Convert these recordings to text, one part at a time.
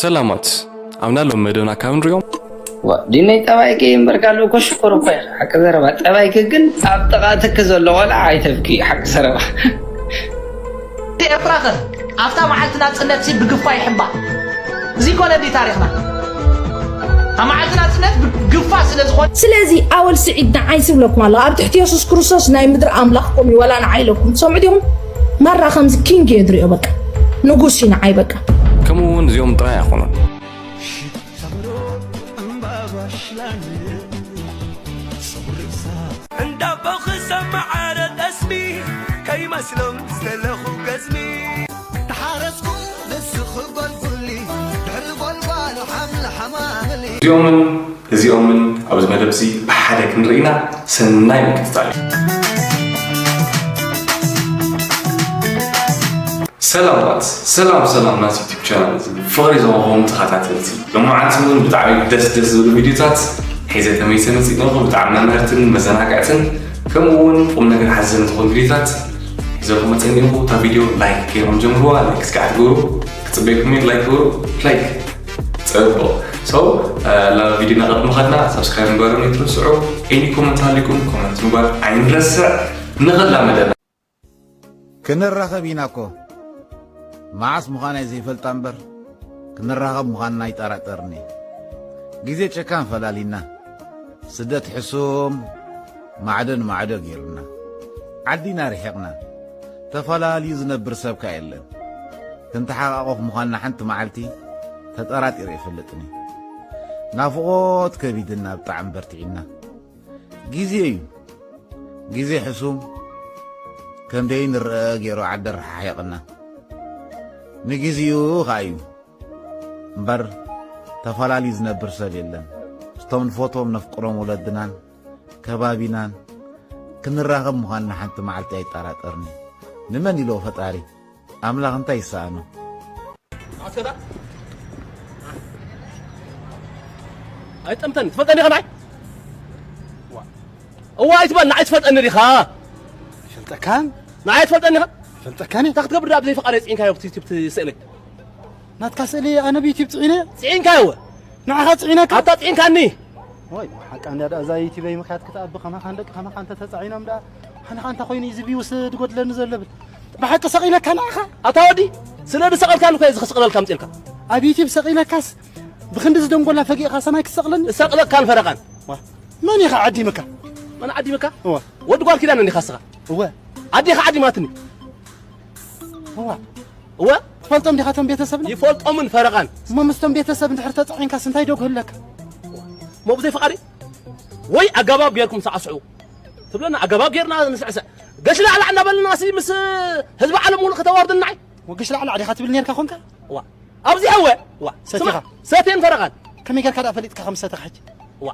ሰላማት ኣብና ሎም መደብና ካብ ንሪኦም ዲነይ ጠባይኪ እምበር ካልእ እኮ ሽኮር እኮ ኢኻ። ሓቂ ዘረባ ጠባይኪ ግን ኣብ ጥቓትኪ ዘሎ ቆልዓ ኣይተብኪ። ሓቂ ዘረባ ኤርትራ ከ ኣብታ መዓልቲ ናጽነት ሲ ብግፋ ይሕባ። እዚ ኮነ እንዲ ታሪኽና ኣብ መዓልቲ ናጽነት ብግፋ ስለ ዝኾነ ስለዚ ኣወል ስዒድ ንዓይ ዝብለኩም ኣሎ ኣብ ትሕቲ የሱስ ክርስቶስ ናይ ምድሪ ኣምላኽ ኮም እዩ ወላ ንዓይ ኢለኩም ትሰምዑ ዲኹም ማራ ከምዚ ኪንግ እየ ዝሪኦ በቃ ንጉስ እዩ ንዓይ በቃ ከምኡ እውን እዚኦም ጥራይ ኣይኮኑን እንዳቦ ክሰማዓረ ጠስሚ ከይመስሎም ዝተለኹ ገዝሚ ተሓረስኩ ንስኺ ጎልጉሊ ድሕሪ ጎልጓሉ ሓምሊ ሓማምሊ እዚኦምን እዚኦምን ኣብዚ መደብ እዚ ብሓደ ክንርኢና ሰናይ ምክትታል እዩ ሰላማት ሰላም ሰላም ናስ ዩቲብ ቻናል እዚ ፍቕሪ ዝኸኸም ተኸታተልቲ ሎማዓንቲ እውን ብጣዕሚ ደስ ደስ ዝብሉ ቪድዮታት ሒዘ ተመይሰ መፅእ ኣለኹ ብጣዕሚ መምህርትን መዘናግዕትን ከምኡ እውን ቁም ነገር ሓዘን ዝኾኑ ቪድዮታት ሒዘልኩም መፅእ ኣለኹ እታ ቪድዮ ላይክ ገይሮም ጀምርዋ ላይክ እስካዕ ትገብሩ ክፅበይኩም እየ ላይክ ግበሩ ላይክ ፅቡቕ so ናብ ቪድዮ ናቐድሚ ኸድና ሳብስክራይብ ምግባሮም ይትርስዑ any comment ሃሊኩም comment ምግባር ኣይንረስዕ ንኸላ መደብ ክንራኸብ ኢና እኮ መዓስ ምዃናይ ዘይፈልጣ እምበር ክንራኸብ ምዃንና ኣይጠራጠርኒ ግዜ ጨካን ፈላሊና ስደት ሕሱም ማዕዶ ንማዕዶ ገይሩና ዓዲና ርሒቕና ተፈላልዩ ዝነብር ሰብካ የለን ክንተሓቓቖፍ ምዃንና ሓንቲ መዓልቲ ተጠራጢረ ይፈልጥኒ ናፍቖት ከቢድና ብጣዕሚ በርቲዕና ግዜ እዩ ግዜ ሕሱም ከም ደይ ንረአ ገይሩ ዓዲ ኣረሓሒቕና ንግዜኡ ኸዓ እዩ እምበር ተፈላልዩ ዝነብር ሰብ የለን ስቶም ንፈትዎም ነፍቅሮም ወለድናን ከባቢናን ክንራኸብ ምዃንና ሓንቲ መዓልቲ ኣይጠራጠርኒ ንመን ኢልዎ ፈጣሪ ኣምላኽ እንታይ ይሰኣኖ ኣስከታ ኣይጠምተን ትፈልጠኒ ኸናይ እዋ ኣይትበል ንዓይ ትፈልጠኒ ዲኻ ፈልጠካን ንዓይ ትፈልጠኒ ኻ ፈልጠካን እንታይ ክትገብር ዳ ብዘይ ፈቃድ ፅዒንካዮ ብቲ ዩቲብ ትስእለይ ናትካ ስእሊ ኣነ ብዩቲብ ፅዒነ ፅዒንካዮ ንዓኻ ፅዒነካ ኣታ ፅዒንካኒ ወይ ሓቃ እንዳ እዛ ዩቲበይ ምክያት ክትኣቢ ከማኻ ንደቂ ከማኻ እንተ ተፃዒኖም ዳ ሓንኻ እንተ ኮይኑ እዩ ዝብዩስ ድጎድለኒ ዘሎ ብል ብሓቂ ሰቒለካ ንዓኻ ኣታ ወዲ ስለ ዝሰቐልካኒ ኮ እዚ ክስቕለልካ ምፅልካ ኣብ ዩቲብ ሰቒለካስ ብክንዲ ዝደንጎላ ፈጊእኻ ሰማይ ክትሰቕለኒ እሰቕለካን ፈረቓን መን ኢኻ ዓዲምካ መን ዓዲምካ እወ ወዲ ጓል ኪዳን እንዲኻ ስኻ እወ ኣዴኻ ዓዲማትኒ እወ እወ ትፈልጦም ዲኻ እቶም ቤተሰብና ይፈልጦምን ፈረቓን እሞ ምስቶም ቤተሰብ እንድሕር ተፃዒንካስ እንታይ ዶ ክህለካ ሞ ብዘይ ፍቓድ ወይ ኣገባብ ጌርኩም ሳዕስዑ ትብለና ኣገባብ ጌርና ንስዕስዕ ገሽ ላዕላ እናበልና ሲ ምስ ህዝቢ ዓለም ሙሉእ ከተዋርድናይ ወግሽ ላዕላ ዲኻ ትብል ኔርካ ኮንካ ዋ ኣብዚ ኣወ ዋ ሰቲኻ ሰቴን ፈረቓን ከመይ ጌርካ ደኣ ፈሊጥካ ከም ዝሰተኻ ሕጂ ዋ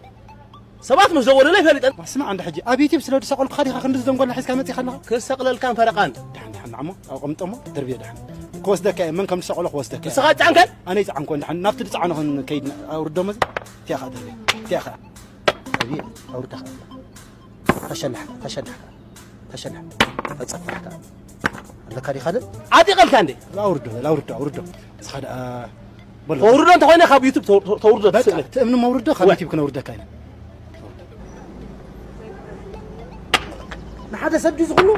ሰባት ምስ ዘወሩለይ ፈሊጠን ስማዕ እንዳ ሕጂ ኣብ ዩቲብ ስለ ዝሰቐልኩኻ ዲኻ ክንዲ ዝደንጎላ ሒዝካ መፂኻ ኣለኻ ክሰቕለልካን ፈረቓን ድሓን ድሓን ንዓሞ ኣቐምጠሞ ድርብዮ ድሓን ክወስደካ እየ መን ከም ዝሰቐሎ ክወስደካ ንስኻ ጫንከን ኣነ ይፅዓንኮ ድሓን ናብቲ ዝፀዓኖ ክንከይድ ኣውርዶሞ እዚ እቲኣ ከዓ ድርብዮ እቲኣ ከዓ ድርብዮ ኣውርዳ ከዓ ተሸንሕ ተሸንሕ ተሸንሕ ተፀፍሕ ከዓ ኣለካ ዲ ካልእ ዓጢቐልካ እንዴ ኣውርዶ ኣውርዶ ኣውርዶ ንስኻ ደኣ በሎ ተውርዶ እንተኾይነ ካብ ዩቱብ ተውርዶ በቃ ትስእለይ ትእምኒ መውርዶ ካብ ዩቲብ ክነውርደካ ኢና ንሓደ ሰብ ድዩ ዝኽሉ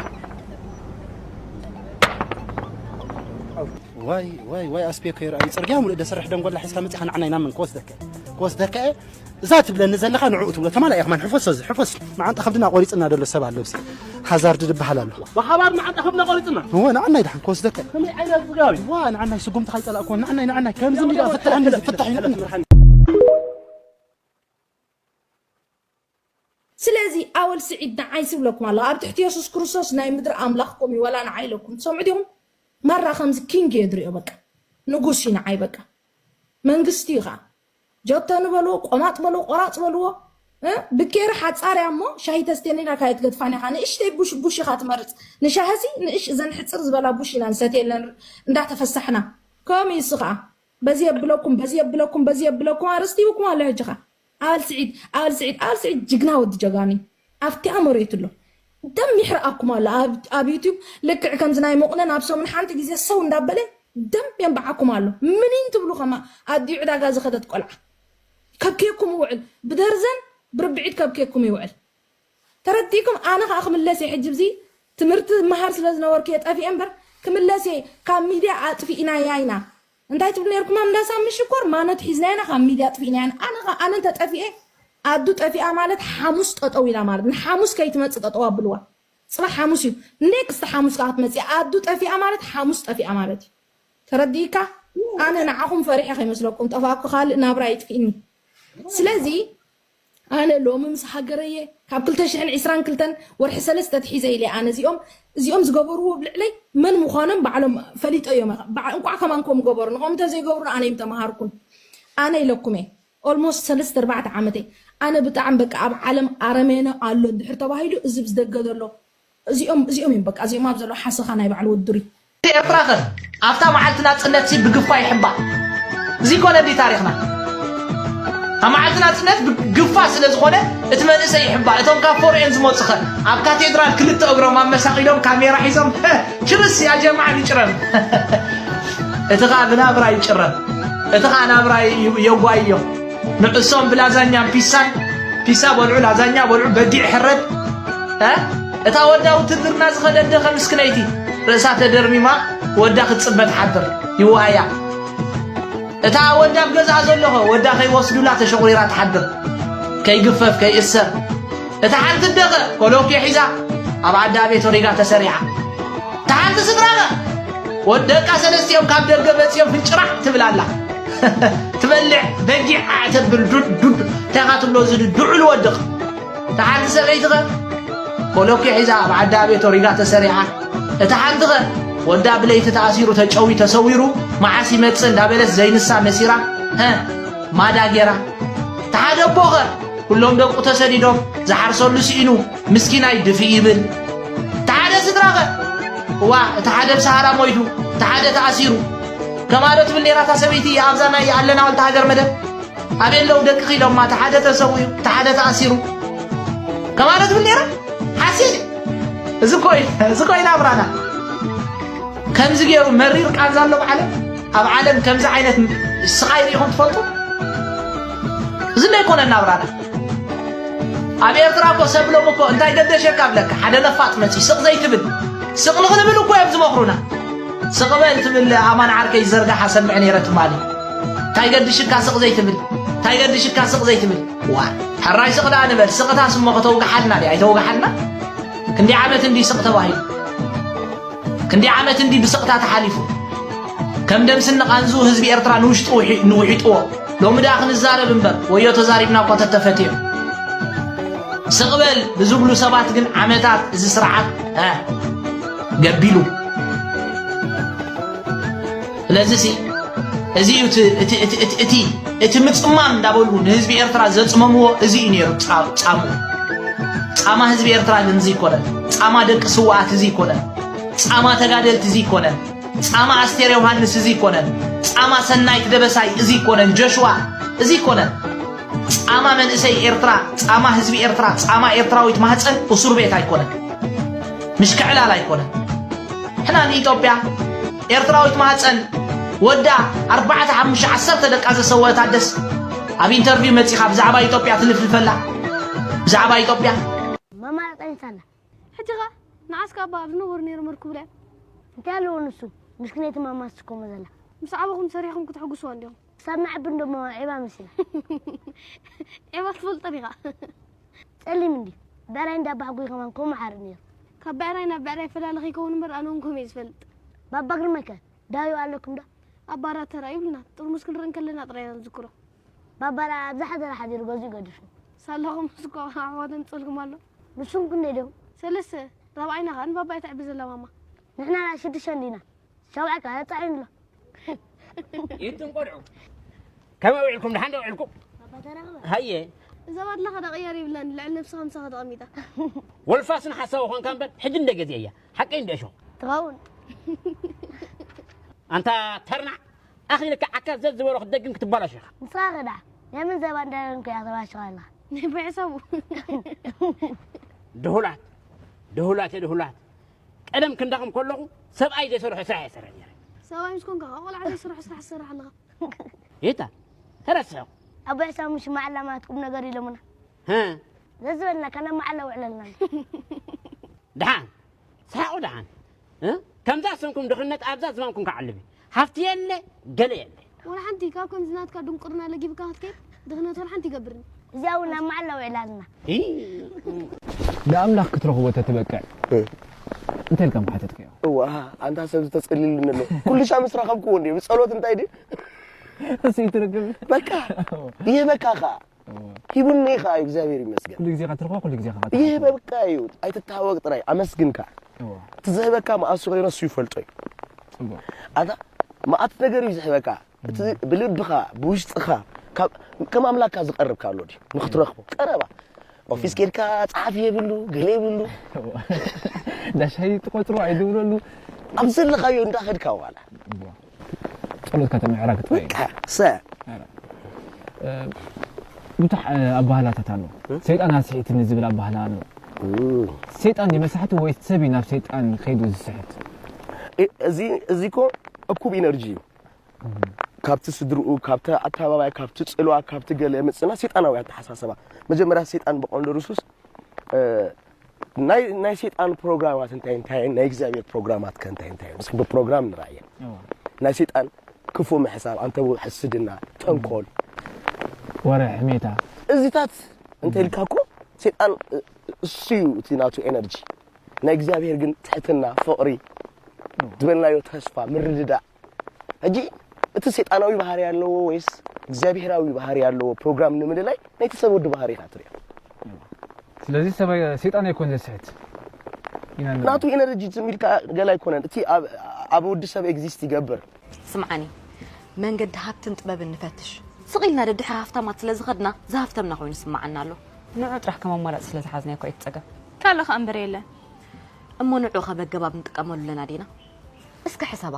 ዋይ ዋይ ዋይ ኣስቤኮ ይርኣዩ ፅርግያ ሙሉእ ደሰርሕ ደንጎላ ሒዝካ መፂኻ ንዓና ኢና መን ክወስደካ እየ? ክወስደካ እየ እዛ ትብለኒ ዘለኻ ንዕኡ ትብሎ ተማላ እየ ከማን ሕፈሶ እዚ ሕፈስ መዓንጣ ከብድና ቆሪፅና ደሎ ሰብ ኣሎ ሲ ሃዛርድ ድበሃል ኣሎ ብሓባር መዓንጣ ከብድና ቆሪፅና እወ ንዓናይ ድሓን ክወስደካ እየ ከመይ ዓይነት ዝጋቢ ዋ ንዓናይ ስጉምቲ ካይፀላእኮ ንዓናይ ንዓናይ ከምዚ እንዲ ፍታሕ ፍታሕ ስለዚ ኣወል ስዒድ ንዓይ ዝብለኩም ኣለኹ ኣብ ትሕቲ የሱስ ክርስቶስ ናይ ምድሪ ኣምላኽ ኮም እዩ ወላ ንዓይ ኢለኩም ትሰምዑ ዲኹም ማራ ከምዚ ኪንግ እየ ዝሪኦ በቃ ንጉስ እዩ ንዓይ በቃ መንግስቲ እዩ ከዓ ጆተኒ በልዎ ቆማጥ በልዎ ቆራፅ በልዎ እ ብኬሪ ሓፃር እያ እሞ ሻሂ ተስትየኒ ኢላ ካየት ገድፋን ኢኻ ንእሽተይ ቡሽ ቡሽ ኢኻ ትመርፅ ንሻህሲ ንእሽ እዘን ሕፅር ዝበላ ቡሽ ኢና ንሰትየለን እንዳተፈሳሕና ከምኡ ይሱ ከዓ በዚ የብለኩም በዚ የብለኩም በዚ የብለኩም ኣርስቲ ይብኩም ኣሎ ሕጂ ከዓ ኣል ስዒድ ኣል ስዒድ ኣል ስዒድ ጅግና ወዲ ጀጋኒ ኣብቲኣ መሬት ኣሎ ደም ይሕርኣኩም ኣሎ ኣብ ዩቱብ ልክዕ ከምዚ ናይ መቑነ ናብ ሰሙን ሓንቲ ግዜ ሰው እንዳበለ ደንብ የንብዓኩም ኣሎ። ምኒን ትብሉ ከማ ኣዲኡ ዕዳጋ ዝኸደት ቆልዓ። ከብክየኩም ይውዕል። ብደርዘን ብርብዒት ከብክየኩም ይውዕል። ተረዲእኩም? ኣነ ከኣ ክምለስ እየ። ሕጂ ብዚ ትምህርቲ መሃር ስለ ዝነበርኩ እየ ጠፊኤ እምበር፣ ክምለስ እየ። ካብ ሚድያ ኣጥፊእናያ ኢና። እንታይ ትብሉ ነርኩም? ኣብ እንዳሳ ምሽኮር ማነት ሒዝና ኢና ካብ ሚድያ ኣጥፊእና ኢና። ኣነ ከኣ፣ ኣነ እንተጠፊኤ፣ ኣዱ ጠፊኣ ማለት ሓሙስ ጠጠው ኢላ ማለት፣ ንሓሙስ ከይትመጽእ ጠጠው ኣብልዋ። ጽባሕ ሓሙስ እዩ። ኔክስት ሓሙስ ከኣ ክትመጽእ እያ። ኣዱ ጠፊኣ ማለት ሓሙስ ጠፊኣ ማለት እዩ። ተረዲእካ? ኣነ ንዓኹም ፈሪሐ ከይመስለኩም፣ ጠፋእኩ ካልእ ናብራ ይጥፊእኒ። ስለዚ ኣነ ሎሚ ምስ ሃገረየ ካብ ክልተ ሽሕን ዕስራን ክልተን ወርሒ ሰለስተ ትሒዘ ኢለ ኣነ እዚኦም እዚኦም ዝገበርዎ ኣብ ልዕለይ መን ምዃኖም ባዕሎም ፈሊጠ እዮም። ባዕ-፣ እንቋዕ ከማን ከምኡ ገበሩ። ንኦም እንተዘይገብሩ ኣነ እዮም ተመሃርኩን። ኣነ ኢለኩም እየ። ኦልሞስት ሰለስተ ኣርባዕተ ዓመተይ። ኣነ ብጣዕሚ በቃ ኣብ ዓለም ኣረሜነ ኣሎ እንድሕር ተባሂሉ እዚ ብዝደገ ዘሎ እዚኦም እዚኦም እዮም በቃ እዚኦም ኣብ ዘሎ ሓሰኻ ናይ ባዕሉ ውድሪ። ኤርትራ ከ ኣብታ መዓልቲ ናጽነት ሲ ብግፋ ይሕባእ። እዚ ኮነ እንዲ ታሪኽና። ኣብ መዓልቲ ናጽነት ብግፋ ስለ ዝኾነ እቲ መንእሰይ ይሕባእ። እቶም ካብ ፎርኤን ዝመጹ ከ ኣብ ካቴድራል ክልተ እግሮም ኣመሳቒሎም ካሜራ ሒዞም፣ "ችርስ ያ ጀማዓ ንጭረም." እቲ ኸኣ ብናብራ ይጭረም። እቲ ኸኣ ናብራ ዩ-፣ የጓይዮ። ንዕሶም ብላዛኛን ፒሳን፣ ፒሳ በልዑ፣ ላዛኛ በልዑ፣ በጊዕ ሕረድ። እ? እታ ወዳ ውትድርና ዝኸደት ደኸ ምስክነይቲ ርእሳ ተደርሚማ ወዳ ክትጽበ ትሓድር። ይዋያ። እታ ወዳ ኣብ ገዛኣ ዘሎ ኸ ወዳ ከይወስዱላ ተሸቑሪራ ትሓድር። ከይግፈፍ፣ ከይእሰር። እታ ሓንቲ ደኸ ኮሎኬ ሒዛ ኣብ ዓዲ ኣቤት ወሪጋ ተሰሪዓ። እታ ሓንቲ ስድራ ኸ ወ-፣ ደቃ ሰለስቲኦም ካብ ደገ መጺኦም ፍንጭራዕ ትብል ኣላ። ትበልዕ በጊዕ ኣዕተብል ዱድ ዱድ። እንታይ ኢኻ ትብሎ እዚ ዱዕሉ ወድቕ? እታ ሓንቲ ሰበይቲ ኸ ኮሎኬ ሒዛ ኣብ ዓዲ ኣቤት ወሪጋ ተሰሪዓ። እታ ሓንቲ ኸ ወዳ ብለይቲ ተኣሲሩ ተጨውዩ ተሰዊሩ መዓስ ይመጽእ እንዳበለት ዘይንሳ መሲራ፣ ሀ፣ ማዳ ጌራ። እታ ሓደ ኣቦ ኸ ኩሎም ደቁ ተሰዲዶም ዝሓርሰሉ ስኢኑ ምስኪናይ ድፍእ ይብል። እታ ሓደ ስድራ ኸ እዋ፣ እታ ሓደ ብሰሃራ ሞይቱ፣ እታ ሓደ ተኣሲሩ። ከማዶ ትብል ነይራ እታ ሰበይቲ ኣብዛ ናይ ኣለና ወልተ ሃገር መደብ። ኣበይ ኣለዉ ደቅኺ ኢሎማ፣ እቲ ሓደ ተሰዊኡ፣ እቲ ሓደ ተኣሲሩ። ከማለት ብል ነይራ? ሓሲል። እዚ እኮ እዩ፣ እዚ እኮ እዩ ናብራና። ከምዚ ገይሩ መሪር ቃንዛ ኣሎ ኣብ ዓለም? ኣብ ዓለም ከምዚ ዓይነት ስቓይ ርኢኹም ትፈልጡ? እዚ እንዶ ኣይኮነን ናብራና። ኣብ ኤርትራ እኮ ሰብሎም እኮ እንታይ ገደሸካ ብለካ፣ ሓደ ነፋጥ መጺ ስቕ ዘይትብል። ስቕ ንኽንብል እኮ እዮም ዝመኽሩና። ስቕ በል ትብል ኣማን ዓርከይ ዝዘርጋሓ ሰምዕ ነይረ ትማሊ። እንታይ ገድሽካ ስቕ ዘይትብል? እንታይ ገድሽካ ስቕ ዘይትብል? ዋ፣ ሕራይ ስቕ ደኣ ንበል። ስቕታስ እሞ ከተውግሓልና ድያ? ኣይተውግሓልና? ክንደይ ዓመት እንዲ ስቕ ተባሂሉ? ክንደይ ዓመት እንዲ ብስቕታ ተሓሊፉ? ከም ደምስን ቃንዙ ህዝቢ ኤርትራ ንውሽጡ ውሒ-፣ ንውሒጥዎ። ሎሚ ደኣ ክንዛረብ እምበር፣ ወዮ ተዛሪብና እኮ ተተፈትዮ። ስቕ በል ብዝብሉ ሰባት ግን ዓመታት እዚ ስርዓት፣ እ፣ ገቢሉ። ስለዚሲ፣ እዚ እዩ እቲ፣ እቲ፣ እቲ፣ እቲ፣ እቲ፣ እቲ ምጽማም እንዳበሉ ንህዝቢ ኤርትራ ዘጽመምዎ እዚ እዩ ነይሩ ጻ-፣ ጻምኡ። ጻማ ህዝቢ ኤርትራ ግን እዚ ይኮነን። ጻማ ደቂ ስውኣት እዚ ይኮነን። ጻማ ተጋደልቲ እዚ ይኮነን። ጻማ ኣስቴር ዮሃንስ እዚ ይኮነን። ጻማ ሰናይት ደበሳይ እዚ ይኮነን። ጆሽዋ እዚ ይኮነን። ጻማ መንእሰይ ኤርትራ፣ ጻማ ህዝቢ ኤርትራ፣ ጻማ ኤርትራዊት ማህጸን እሱር ቤት ኣይኮነን። ምሽ ክዕላል ኣይኮነን። ሕና ንኢትዮጵያ ኤርትራዊት ማህጸን ወዳ ኣርባዕተ፣ ሓሙሽተ፣ ዓሰርተ ደቃ ዘሰወአት ኣደስ ኣብ ኢንተርቪው መጺኻ ብዛዕባ ኢትዮጵያ ትልፍልፈላ። ብዛዕባ ኢትዮጵያ። ማማ ጣይንሳና። ሕጂ ኸ ንዓስ ካብ ኣብ ዝነበሩ ነይሩ መርኩብ ላይ። እንታይ ኣለዎ ንሱ? ምስክነይቲ ማማስ ኮሞ ዘላ። ምስ ዓበኹም ሰሪሕኹም ክትሕጉስዋ እንዲኹም። ሳብ መዓቢ እንዶ ዒባ መሲላ። ዒባ ትፈልጦ ዲኻ? ጸሊም እንዲ። ብዕራይ እንዳ ኣባሕጎይ ከማን ከምኡ ሓርእ ነይሩ። ካብ ብዕራይ ናብ ብዕራይ ይፈላለ ከይከውን እምበር ኣነ እውን ከምኡ እየ ዝፈልጥ። ባባ ግርማይ ከ ዳዩ ኣለኩም ዶ? ኣብ ባራት ተራእዩ ይብልና። ጥርሙስ ክንርኢ እንከለና ጥራይ ኢና ንዝክሮ። ባባ ደኣ ኣብዛ ሓደራ ሓዲሩ ገዚኡ ገዲፉ። ሳላኹም ምስ እኮ ኣሕዋት ኣምጽልኩም ኣሎ። ንስኹም ክንደይ ዲኹም? ሰለስተ። ራብዓይና ከኣ ንባባ እያ ትዕቢ ዘላ ማማ። ንሕና ደኣ ሽዱሽተ እንዲና። ሻውዓይ ከኣ ኣጻዒኑ ኣሎ። ይትም ቆልዑ። ከመይ ውዒልኩም? ደሓን ዶ ውዒልኩም? ባባ ተራኽበ። ሃየ። እዛ ባድላ ከዳ ቅያር ይብላን፣ ልዕሊ ነብስኻ ምሳኻ ተቐሚጣ። ወልፋስን ሓሳዊ ኾንካ እምበር፣ ሕጂ እንደ ገዜ እያ። ሓቀይ እንደ እሾ። ትኸውን። ኣንታ ተርናዕ፣ ኣኺልካ ዓካ ዘዝበሎ ክትደግም ክትባላሾ ኢኻ። ንስኻ ከዳ፣ ናይ መን ዘባ እንዳደገምካ ኢኻ ተባላሽኻ ኣለኻ? ናይ ብሕሳቡ። ድሁላት፣ ድሁላት፣ ድሁላት። ቀደም ክንዳኹም ከለኹ ሰብኣይ ዘይሰርሖ ስራሕ እየ ዝሰርሕ ነይረ። ሰብኣይ ምስ ኮንካ ካብ ቆልዓ ዘይስራሕ ስራሕ ትሰርሕ ኣለኻ። ይታ ተረስሑ ኣቦ ሕሳብ ምሽ መዓላ ማለት ቁም ነገር ኢሎምና ህ ዘዝበልና ከነ መዓላ ውዕለልና ደሓን ሳቁ ደሓን እ? ከምዛ ስምኩም ድኽነት ኣብዛ ዝማንኩም ክዓልብ እዩ። ሃፍቲ የለ ገለ የለ ወላ ሓንቲ ካብ ከምዚ ናትካ ድንቁርና ለጊብካ ክትከይድ ድኽነት ወላ ሓንቲ ይገብርኒ። እዚኣ እውን ናብ መዓላ ውዕላልና እ? ንኣምላኽ ክትረኽቦ ተትበቅዕ እንታይ ኢልካ ምሓተትካዮ? እዋ ኣንታ ሰብ ዝተጸልልኒ ኣሎ ኩሉ ሻ ምስ ረኸብክዎ እንዲ ብጸሎት እንታይ ድዩ እሱ ይትርግም በቃ ይህበካ ኸዓ ሂቡኒ ኸዓ እዩ እግዚኣብሔር ይመስገን ኩሉ ግዜ ከትረኽቦ ኩሉ ግዜ ከ ይህበካ እዩ ኣይትተሃወቅ ጥራይ ኣመስግን ከዓ እቲ ዝህበካ መኣሱ ኮይኑ እሱ ይፈልጦ እዩ ጽቡቅ ኣታ መኣት ነገር እዩ ዝህበካ እቲ ብልብኻ ብውሽጥኻ ካብ- ከም ኣምላክካ ዝቀርብ ካሎ ድዩ ንክትረኽቦ ቀረባ ኦፊስ ኬድካ ጸሓፊ የብሉ ገለ የብሉ ዳሻይ ትቆጽሩ ኣይድውለሉ ኣብ ዘለኻዮ እንዳኸድካ ዋላ ጸሎትካ ተምዕራግ ጥራይ እዩ። በቃ ሰ ብዙሕ ኣባህላታት ኣሎ ሰይጣን ኣስሒትኒ ዝብል ኣባህላ ኣሎ ሰይጣን የመሳሕቲ ወይ ሰብ እዩ ናብ ሰይጣን ከይዱ ዝስሕት እዚ እዚ እኮ እኩብ ኢነርጂ እዩ ካብቲ ስድርኡ ካብቲ ኣተባባይ ካብቲ ፅልዋ ካብቲ ገለ የምፅና ሰይጣናዊ ኣተሓሳሰባ መጀመርያ ሰይጣን ብቀንዶ ርሱስ ናይ ናይ ሰይጣን ፕሮግራማት እንታይ እንታይ ናይ እግዚኣብሔር ፕሮግራማት ከ እንታይ እንታይ ምስ ብፕሮግራም ንረኣየን ናይ ሰይጣን ክፉ ምሕሳብ ኣንተቡ ሕስድና ተንኮል ወረ ሕሜታ እዚታት እንተ ኢልካ እኮ ሰይጣን እሱ እዩ እቲ ናቱ ኤነርጂ ናይ እግዚኣብሔር ግን ትሕትና ፍቕሪ ዝበልናዮ ተስፋ ምርድዳእ ሕጂ እቲ ሰይጣናዊ ባህሪ ኣለዎ ወይስ እግዚኣብሔራዊ ባህሪ ኣለዎ ፕሮግራም ንምልላይ ናይቲ ሰብ ወዲ ባህሪ ኢና ትሪኦ ስለዚ ሰይጣን ኣይኮን ዘስሕት ኢና ንብል። ናቱ ኢነርጂ ዝም ኢልካ ገላ ኣይኮነን እቲ ኣብ- ኣብ ወዲ ሰብ ኤግዚስት ይገብር ስምዓኒ መንገዲ ሃብትን ጥበብን ንፈትሽ ስቕ ኢልና ደድሕሪ ሃፍታማት ስለ ዝኸድና ዝሃፍተምና ኮይኑ ስምዓና ኣሎ ንዑ ጥራሕ ከም ኣማራፂ ስለ ዝሓዝናዮ እኮ እዩ እቲ ፀገም ካልእ ከኣ እምበር የለን እሞ ንዑ ከ በገባብ ንጥቀመሉ ኣለና ዲና እስከ ሕሰባ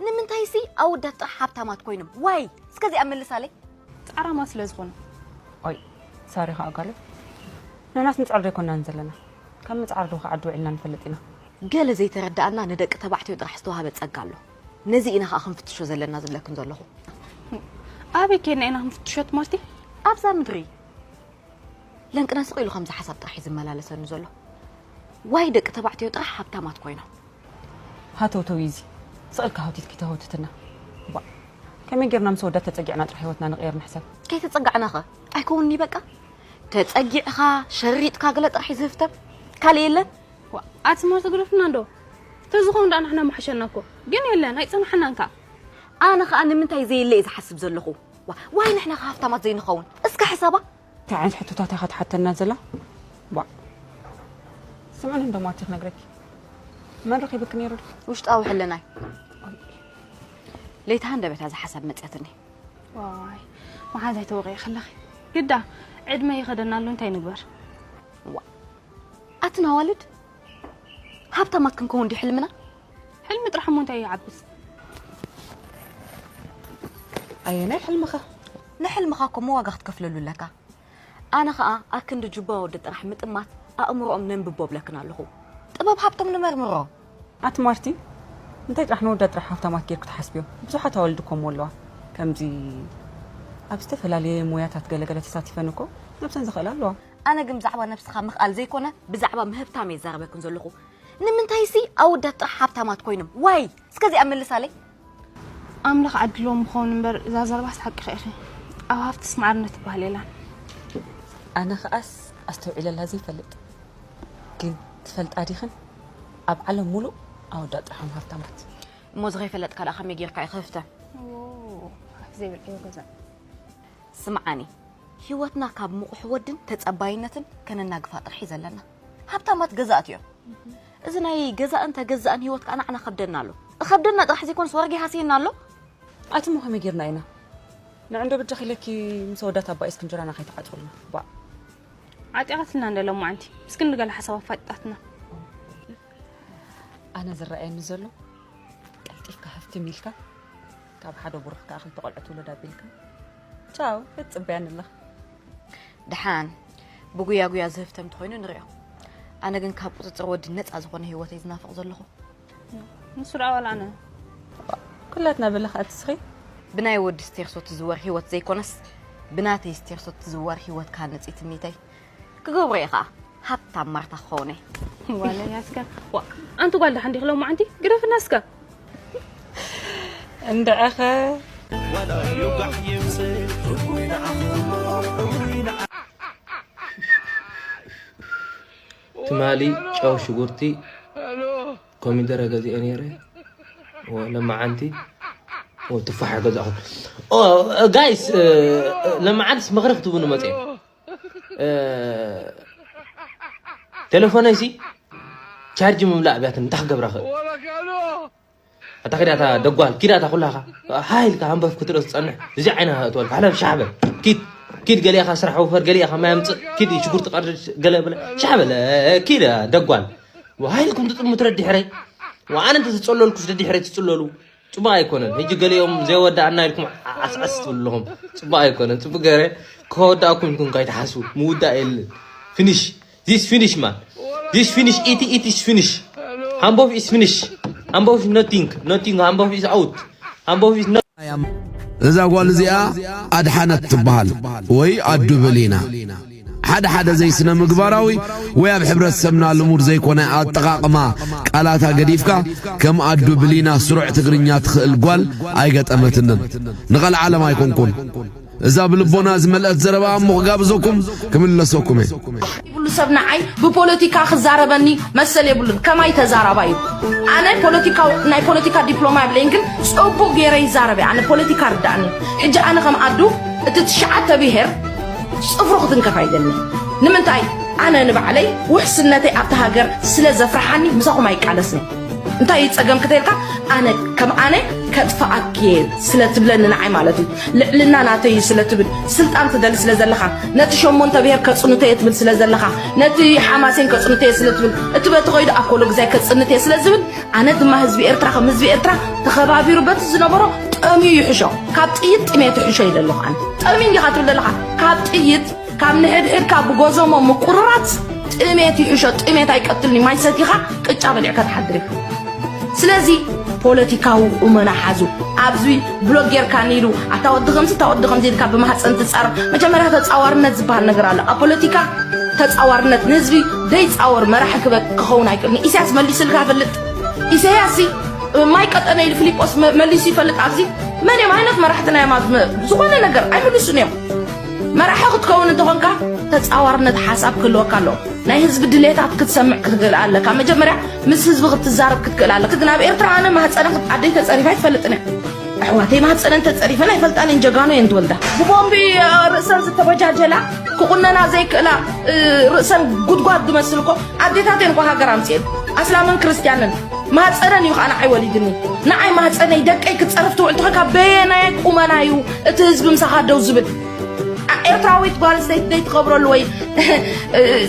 ንምንታይሲ ኣወዳት ጥራሕ ሃብታማት ኮይኖም ዋይ እስከዚኣ መልሳለይ ፃዕራማ ስለ ዝኾኑ ኦይ ሳሪ ከዓ ጋለ ንሕናስ ንፅዕር ዘይኮናን ዘለና ካብ ምፅዓር ዶ ከዓ ዓዲ ውዒልና ንፈልጥ ኢና ገለ ዘይተረድኣና ንደቂ ተባዕትዮ ጥራሕ ዝተዋህበ ፀጋ ኣሎ ነዚ ኢና ከዓ ክንፍትሾ ዘለና ዝብለክን ዘለኹ ኣበይ ኬድና ኢና ክንፍትሾ ትማርቲ ኣብዛ ምድሪ ለንቅና ስቕ ኢሉ ከምዚ ሓሳብ ጥራሕ እዩ ዝመላለሰኒ ዘሎ ዋይ ደቂ ተባዕትዮ ጥራሕ ሃብታማት ኮይኖም ሃተውተው እዩ እዚ ስቕ ኢልካ ሃውቲት ከይተሃውትትና ባ ከመይ ጌርና ምስ ወዳት ተፀጊዕና ጥራሕ ህይወትና ንቕየር ንሕሰብ ከይተፀጋዕናኸ ኣይከውንኒ በቃ ተፀጊዕኻ ሸሪጥካ ገለ ጥራሕ እዩ ዝህፍተም ካልእ የለን ኣቲ ማርታ ግደፍና እንዶ ተዝኸውን ደኣ ንሕና ምሓሸና እኮ ግን የለን ኣይፀናሓናን ከኣ ኣነ ኸኣ ንምንታይ ዘየለ እየ ዝሓስብ ዘለኹ ዋይ ንሕና ከ ሃፍታማት ዘይንኸውን እስከ ሕሰባ እንታይ ዓይነት ሕቶታት እያ ክትሓተና ዘላ ቧዕ ስምዕኒ እንዶ ማርቲ ክነግረኪ መን ረኺብኪ ነይሩ ዶ ውሽጣዊ ሕልናይ ለይቲ ሃንደበታ እዛ ሓሳብ መፅያትኒ ዋይ መሓዛይ ተወቒ ከለኺ ግዳ ዕድመ ይኸደና ኣሎ እንታይ ንግበር ዋ ኣቲ ናዋልድ ሃብታማት ክንከውን ድዩ ሕልምና ሕልሚ ጥራሕ እሞ እንታይ ይዓብስ ኣየናይ ሕልምኻ ንሕልምኻ ኮሞ ዋጋ ክትከፍለሉ ኣለካ ኣነ ኸኣ ኣክንዲ ጁባ ወዲ ጥራሕ ምጥማት ኣእምሮኦም ነንብቦ ብለክን ኣለኹ። ጥበብ ሃብቶም ንመርምሮ። ኣቲ ማርቲ እንታይ ጥራሕ ንወዳ ጥራሕ ሃብታማት ጌርኪ ትሓስብዮ? ብዙሓት ኣዋልድ እኮ እሞ ኣለዋ ከምዚ ኣብ ዝተፈላለየ ሞያታት ገለ ገለ ተሳቲፈን እኮ ነብሰን ዝኽእላ ኣለዋ። ኣነ ግን ብዛዕባ ነብስኻ ምኽኣል ዘይኮነ ብዛዕባ ምህብታም እየ ዝዛረበክን ዘለኹ። ንምንታይሲ ኣወዳት ጥራሕ ሃብታማት ኮይኖም ዋይ እስከ እዚኣ መልሳለይ። ኣምላኽ ዓድልዎም ምኸውን እምበር እዛ ዘረባስ ሓቅኺ ኢኺ። ኣብ ሃፍትስ ማዕርነት ትበሃል የላን። ኣነ ኸኣስ ኣስተውዒለላ ዘይፈልጥ ግን ትፈልጣ ዲኽን ኣብ ዓለም ሙሉእ ኣወዳት ጥራሕ እዮም ሃብታማት። እሞ እዚ ከይፈለጥካ ደኣ ከመይ ጌርካ እዩ ክህፍተ? ዘይብል ዕዮ ገዛ። ስምዓኒ፣ ህይወትና ካብ ምቑሕ ወድን ተጸባይነትን ከነናግፋ ጥራሕ እዩ ዘለና። ሃብታማት ገዛእቲ እዮም። እዚ ናይ ገዛእን ተገዛእን ህይወት ከኣ ንዓና ከብደና ኣሎ። እኸብደና ጥራሕ ዘይኮነስ ወርጊ ሃስየና ኣሎ። ኣቲ እሞ ከመይ ጌርና ኢና ንዕንዶ ብጃኺ ኢለኪ ምስ ኣወዳት ኣባኢስኪ እንጀራና ከይትዓጽውልና። ቧእ። ዓጢቓትልና እንደ ሎማዓንቲ። ምስኪን ንገለ ሓሳብ ኣፋጢጣትና። ኣነ ዝረኣየኒ ዘሎ ቀልጢፍካ ሃፍትም ኢልካ ካብ ሓደ ብሩኽ ከኣ ክልተ ቆልዑ ትውለድ ኣቢልካ ቻው ክትጽበያኒ ኣለኻ። ደሓን ብጉያጉያ ዝህፍተም ተኾይኑ ንሪኦ። ኣነ ግን ካብ ቁፅፅር ወዲ ነፃ ዝኾነ ህይወት እየ ዝናፍቕ ዘለኹ። ንሱ ደኣ ዋላ ኣነ። ኩላትና በለኻ ኣትስኺ። ብናይ ወዲ ስቴርሶ ትዝወር ህይወት ዘይኮነስ፣ ብናተይ ስቴርሶ ትዝወር ህይወት ክሃንጽ እዩ ትምኒተይ። ክገብሮ እየ ኸኣ። ሃብታም ማርታ ክኸውን እየ። ዋላ ያስካ። ዋ፣ ኣንቲ ጓል ደሓን ዲኺ ሎማዓንቲ? ግደፍና እስከ። እንድዕኸ። ትማሊ ጨው፣ ሽጉርቲ፣ ኮሚደረ ገዚኤ ነይረ። ኦ፣ ለማዓንቲ፣ ኦ፣ ትፋሕ ገዛኹ። ኦ፣ ጋይስ፣ እ፣ ለማዓንትስ ምኽሪ ክትብሉ መፅኤ። እ፣ ቴሌፎነይሲ ቻርጅ ምምላእ ኣብያትን እንታይ ክገብራ ክእል? ኣታ ኪድ ኣታ ደጓል፣ ኪድ ኣታ ኩላኻ። ሃይ ኢልካ ሃንበፍ ክትርኢ ትጸንሕ። እዚ ዓይና እትወልካ። ሓለፍ ሻሕ በል። ኪድ፣ ኪድ ገሊኣኻ ስራሕ ውፈር፣ ገሊኣኻ ማይ ኣምጽእ፣ ኪድ ሽጉርቲ ቀርድድ፣ ገለ በለ። ሻሕ በል፣ ኪድ ደጓል። ሃይ ኢልኩም ትጥሙ ትረድ ድሕረይ። ወኣነ እንተ ዝጸለልኩስ ደድሕረይ ትጽለሉ። ጽቡቕ ኣይኮነን። ሕጂ ገሊኦም ዘይወዳእና ኢልኩም ዓስዓስ ትብሉ ኣለኹም። ጽቡቕ ኣይኮነን። ጽቡቕ ገይረ ከወዳእኩም ኢልኩም ከይትሓስቡ። ምውዳእ የለን። ፊኒሽ። This finish, man. This finish. It, it is finish. Hambof is finish. Hambof is nothing. Nothing. Hambof is out. Hambof is not. እዛ ጓል እዚኣ ኣድሓነት ትበሃል ወይ ኣዱ ብሊና። ሓደ ሓደ ዘይስነ ምግባራዊ ወይ ኣብ ሕብረተሰብና ልሙድ ዘይኮነ ኣጠቓቕማ ቃላታ ገዲፍካ ከም ኣዱ ብሊና ስሩዕ ትግርኛ ትኽእል ጓል ኣይገጠመትንን። ንቐልዓለም ኣይኮንኩን። እዛ ብልቦና ዝመልአት ዘረባ እሞ ክጋብዘኩም ክምለሰኩም እየ። ይብሉ ሰብ ንዓይ ብፖለቲካ ክዛረበኒ መሰል የብሉን። ከማይ ተዛራባይ እዩ። ኣነ ፖለቲካዊ ናይ ፖለቲካ ዲፕሎማ የብለይን፣ ግን ጽቡቕ ገይረ ይዛረብ እየ። ኣነ ፖለቲካ ርዳእኒ። ሕጂ ኣነ ከም ኣዱ እቲ ትሽዓተ ብሄር ጽፍሩ ክትንከፍ ኣይደልን። ንምንታይ? ኣነ ንባዕለይ ውሕስነተይ ኣብታ ሃገር ስለ ዘፍርሓኒ ምሳኹም ኣይቃለስን። እንታይ እዩ ጸገም ክተልካ ኣነ ከም ኣነ ከጥፍኣኪ እየ ስለ ትብለኒ ንዓይ ማለት እዩ። ልዕልና ናተይ እዩ ስለ ትብል፣ ስልጣን ትደሊ ስለ ዘለኻ፣ ነቲ ሸሞንተ ብሄር ከጽንቶ እየ ትብል ስለ ዘለኻ፣ ነቲ ሓማሴን ከጽንቶ እየ ስለ ትብል፣ እቲ በቲ ኸይዱ ኣኮሎግዛይ ከጽንት እየ ስለ ዝብል፣ ኣነ ድማ ህዝቢ ኤርትራ ከም ህዝቢ ኤርትራ ተኸባቢሩ በቲ ዝነበሮ ጠምዩ ይሕሾ፣ ካብ ጥይት ጥሜት ይሕሾ ኢለ ኣለኹ። ኣነ ጠምዩ እንዲኻ ትብል ዘለኻ ካብ ጥይት ካብ ንሕድሕድካ ብጎዞሞ ምቁርራጽ ጥሜት ይሕሾ። ጥሜት ኣይቀትልን እዩ። ማይ ሰቲኻ ቅጫ በሊዕካ ትሓድር ኢኻ። ስለዚ ፖለቲካዊ ቁመና ሓዙ። ኣብዚ ብሎግ ጌርካ ኒሉ ኣታ ወዲ ከምዚ እታ ወዲ ከምዚ ኢልካ ብማህፀን ትፃረፍ። መጀመርያ ተፃዋርነት ዝበሃል ነገር ኣሎ ኣብ ፖለቲካ። ተፃዋርነት ንህዝቢ ደይፃወር መራሒ ክበ ክኸውን ኣይክእልን። ኢሳያስ መሊስልካ ፈልጥ። ኢሳያስ ማይ ቀጠነ ኢሉ ፊሊጶስ መ- መሊሱ ይፈልጥ። ኣብዚ መን እዮም ዓይነት መራሕትና እዮም ኣብዚ መ- ዝኾነ ነገር ኣይምልሱን እዮም። መራሒ ክትከውን እንተኾንካ ተጻዋርነት ሓሳብ ክህልወካ ኣለዎ። ናይ ህዝቢ ድሌታት ክትሰምዕ ክትክእል ኣለካ። መጀመርያ ምስ ህዝቢ ክትዛረብ ክትክእል ኣለካ። ግን ኣብ ኤርትራ ኣነ ማህፀነ ክት- ኣደይ ተፀሪፋ ኣይትፈልጥን እያ። ኣሕዋተይ ማህፀነን ተፀሪፈን ኣይፈልጣን እየን። ጀጋኑ እየን ትወልዳ። ብቦምቢ ርእሰን ዝተበጃጀላ ክቁነና ዘይክእላ ርእሰን ጉድጓድ ዝመስል እኮ ኣዴታት እየን እኮ ሃገር ኣምፅኤን። ኣስላምን ክርስትያንን ማህፀነን እዩ ከዓ ንዓይ ወሊድኒ። ንዓይ ማህፀነይ ደቀይ ክትፀርፍ ትውዕል ተኾንካ በየናይ ቁመና እዩ እቲ ህዝቢ ምሳኻ ደው ዝብል? ኤርትራዊት ጓል ኣንስተይቲ ዘይትኸብረሉ ወይ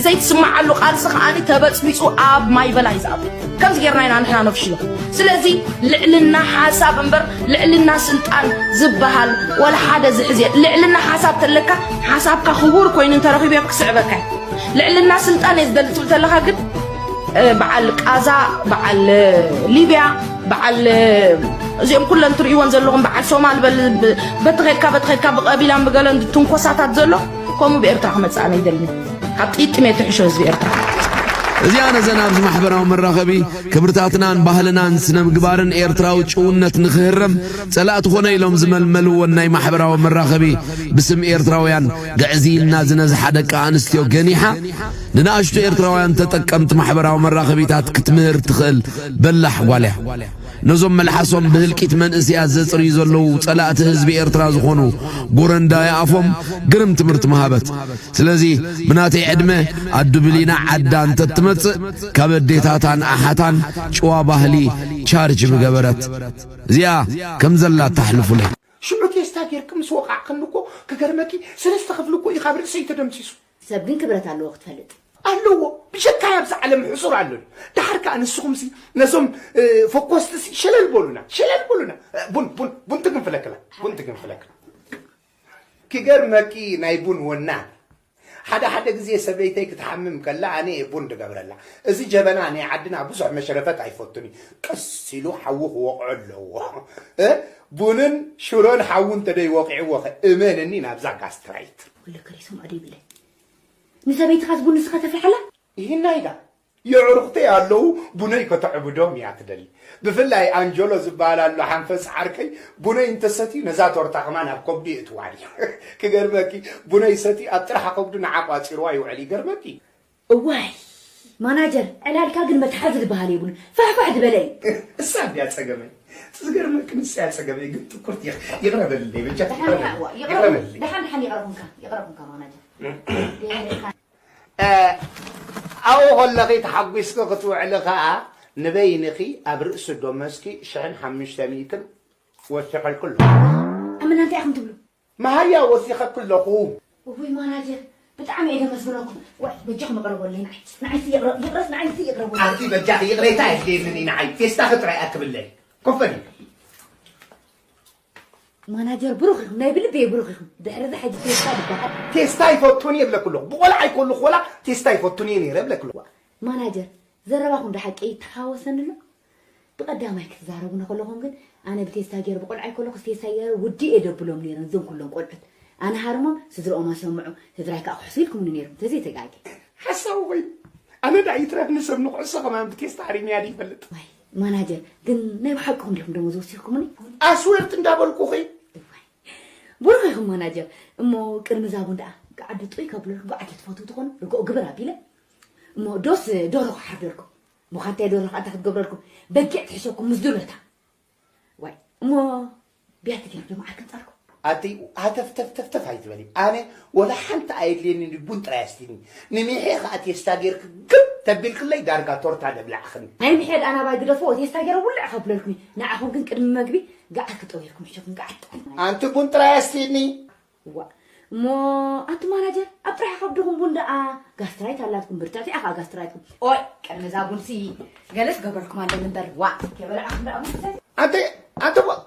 ዘይትስምዓሉ ቃልሲ ከዓኒ ተበፅቢፁ ኣብ ማይ በላይ ዝኣቱ። ከምዚ ጌርና ኢና ንሕና ነፍሽሎ። ስለዚ ልዕልና ሓሳብ እምበር ልዕልና ስልጣን ዝበሃል ወላ ሓደ ዝሕዝ የለን። ልዕልና ሓሳብ ተለካ ሓሳብካ ክቡር ኮይኑ እንተረኺብዮ ክስዕበካ እዩ። ልዕልና ስልጣን እየ ዝደሊ ትብል ተለኻ ግን በዓል ቃዛ፣ በዓል ሊብያ፣ በዓል እዚኦም ኩለን ትርእይወን ዘለኹም በዓል ሶማል በል በቲ ኸድካ በቲ ኸድካ ብቐቢላን ብገለን ትንኮሳታት ዘሎ ከምኡ ብኤርትራ ክመጽእ ኣነ ይደልኒ። ካብ ጥይት ጥሜት ይሕሾ ህዝቢ ኤርትራ። እዚኣ ነዘን ኣብዚ ማሕበራዊ መራኸቢ ክብርታትናን ባህልናን ስነ ምግባርን ኤርትራዊ ጭውነት ንኽህረም ጸላእቲ ኾነ ኢሎም ዝመልመልወን ናይ ማሕበራዊ መራኸቢ ብስም ኤርትራውያን ግዕዝይና ዝነዝሓ ደቂ ኣንስትዮ ገኒሓ ንንኣሽቱ ኤርትራውያን ተጠቀምቲ ማሕበራዊ መራኸቢታት ክትምህር ትኽእል በላሕ ጓል እያ። ነዞም መልሓሶም ብህልቂት መንእስያት ዘጽርዩ ዘለዉ ጸላእቲ ህዝቢ ኤርትራ ዝኾኑ ጎረንዳይ ኣፎም ግርም ትምህርቲ ምሃበት። ስለዚ ብናተይ ዕድመ ኣዱ ብሊና ዓዳ እንተትመጽእ ካብ ኣዴታታን ኣሓታን ጭዋ ባህሊ ቻርጅ ምገበረት። እዚኣ ከም ዘላ ተሕልፉለይ። ሽዑ ቴስታ ጌርኪ ምስ ወቓዕክኒ እኮ ክገርመኪ ሰለስተ ክፍሊ እኮ እዩ ካብ ርእሰይ ተደምሲሱ። ሰብ ግን ክብረት ኣለዎ ክትፈልጥ። ኣለዎ ብጀካ ኣብዚ ዓለም ሕሱር ኣሎ። ድዩ? ደሓር ከኣ ንስኹምሲ ነዞም ፎኮስትሲ ሸለል በሉና ሸለል በሉና። ቡን ቡን ቡን ትግንፍለክላ ቡን ትግንፍለክላ። ክገርመኪ ናይ ቡን ወናን ሓደ ሓደ ግዜ ሰበይተይ ክትሓምም ከላ ኣነ እየ ቡን ድገብረላ። እዚ ጀበና ናይ ዓድና ብዙሕ መሽረፈት ኣይፈቱን እዩ። ቀስ ኢሉ ሓዊ ክወቕዖ ኣለዎ። እ? ቡንን ሽሮን ሓዊ እንተደይወቂዕዎ ኸ እመንኒ ናብዛ ጋስትራይት። ወለ ከሪሶም ኣደ ይብለይ። ንሰበይትኻስ ቡን ንስኻ ተፍልሓላ? ይህና ኢዳ። የዕሩኽተይ ኣለዉ፣ ቡነይ ከተዕብዶም እያ ትደሊ። ብፍላይ ኣንጀሎ ዝበሃል ኣሎ ሓንፈጽ ዓርከይ፣ ቡነይ እንተሰትዩ ነዛ ቶርታ ከማን ኣብ ከብዱ የእትዋ ድዩ። ክገርመኪ፣ ቡነይ ሰትዩ ኣብ ጥራሕ ከብዱ ንዓ ቋጺርዋ ይውዕል። ይገርመኪ። እዋይ ማናጀር፣ ዕላልካ ግን መትሓዚ ዝበሃል የብሉን። ፋሕፋሕ ዝበለ እዩ። እሳ እንድያ ጸገመይ። እቲ ዝገርመኪ ንሳ እያ ጸገመይ፣ ግን ትኩርቲ ኢኺ። ይቕረ በልለይ፣ በጃ ደሓን ይቕረ በልለይ። ደሓን ደሓን ይቕረ በልለይ። ደሓን ደሓን ይቕረ ኩንካ፣ ይቕረ ኩንካ ማናጀር። እ፣ ኣብኡ ከለኺ ተሓጒስኪ ክትውዕሊ ኸኣ ንበይንኺ ኣብ ርእሲ ዶመስኪ ሽሕን ሓሙሽተ ሚእትን ወሲኸልኪ ኣለኹ። ኣመና እንታይ ኢኹም ትብሉ? መሃያ ወሲኸኪ ኣለኹ። እውይ ማናጀር፣ ብጣዕሚ እየ ደመስግነኩም። ዋይ በጃኹም ይቕረበለይ፣ ንዓይ ንዓይሲ ይቕረ-፣ ይቕረስ ንዓይሲ ይቕረበለይ። ኣንቲ በጃኺ ይቕሬታ የድልየንን እዩ ንዓይ። ፌስታኺ ጥራይ ኣክብለይ። ኮፍ በሊ። ማናጀር ብሩኽ ኢኹም፣ ናይ ብልቢ ብሩኽ ኢኹም። ድሕሪ እዚ ሕጂ ቴስታ ዝበሃል። ቴስታ ይፈቱን እየ እብለኪ ኣለኹ። ብቆልዓ ይከለኹ ወላ ቴስታ ይፈቱን እየ ነይረ እብለኪ ኣለኹ። ማናጀር፣ ዘረባኹም ዶ ሓቂ ይተሓዋወሰኒ ኣሎ? ብቐዳማይ ክትዛረቡ እንከለኹም ግን፣ ኣነ ብቴስታ ገይረ ብቆልዓ ይከለኹ ቴስታ ገይረ ውዲ እየ ደብሎም ነይረ፣ እዞም ኩሎም ቆልዑት። ኣነ ሃርሞም ስድርኦም ኣሰምዑ፣ ስድራይ ከዓ ክሕሱ ኢልኩምኒ ነይሮም፣ ተዘይተጋግየ። ሓሳዊ ኮይኑ። ኣነ ዳኣ ይትረፍኒ ሰብ ንኩዕሶ ከማን ብቴስታ ሃሪምያ ድዩ ይፈልጥ? ዋይ፣ ማናጀር፣ ግን ናይ ብሓቅኹም ዲኹም ደሞዝ ወሲኽኩምኒ? ኣስዌርት እንዳበልኩኺ። እዋይ፣ ብሩኽ ኢኹም ማናጀር። እሞ ቅድሚ እዛ ቡን ደኣ፣ ገዓዲ ጥዑይ ከብለልኩም፣ ገዓዲ ትፈትዉ ትኾኑ፣ ርግኦ ግብር ኣቢለ። እሞ ዶስ ደርሆ ክሓርደልኩም? እሞ ካንታይ ደርሆ ከኣ እንታይ ክትገብረልኩም? በጊዕ ትሕሸኩም ምስ ዱለታ። ዋይ፣ እሞ ቢያቲ ገይሩ ዶ መዓር ክንጻልኩም? ኣቲ ሃተፍተፍተፍተፍ ኣይትበሊ። ኣነ ወላ ሓንቲ ኣየድልየኒ፣ ቡን ጥራይ ኣስቲኒ። ንሚሐ ከኣ ቴስታ ጌርክ ግብ ተቢልክለይ ዳርጋ ቶርታ ደብላዕኽኒ። ናይ ምሕየድ ኣናባይ ግደፍዎ፣ ቴስታ ገይረ ውልዕ ከብለልኩም እዩ። ንዓኹም ግን ቅድሚ መግቢ ገዓት ክጠውየልኩም ሕሸኩም፣ ገዓት ጥዑም። ኣንቲ ቡን ጥራይ ኣስቲኒ። ዋ፣ እሞ ኣንቲ ማናጀር፣ ኣብ ጥራሕ ከብድኹም ቡን ደኣ ጋስትራይት ኣላትኩም፣ ብርትዕቲ እያ ኸኣ ጋስትራይትኩም። ኦይ፣ ቅድሚ እዛ ቡንሲ ገለስ ገበርኩም ኣለኒ እምበር፣ ዋ፣ ከይበላዕኹም ደኣ ቡን ትሰትዩ። ኣንቲ፣ ኣንቲ ዋ-፣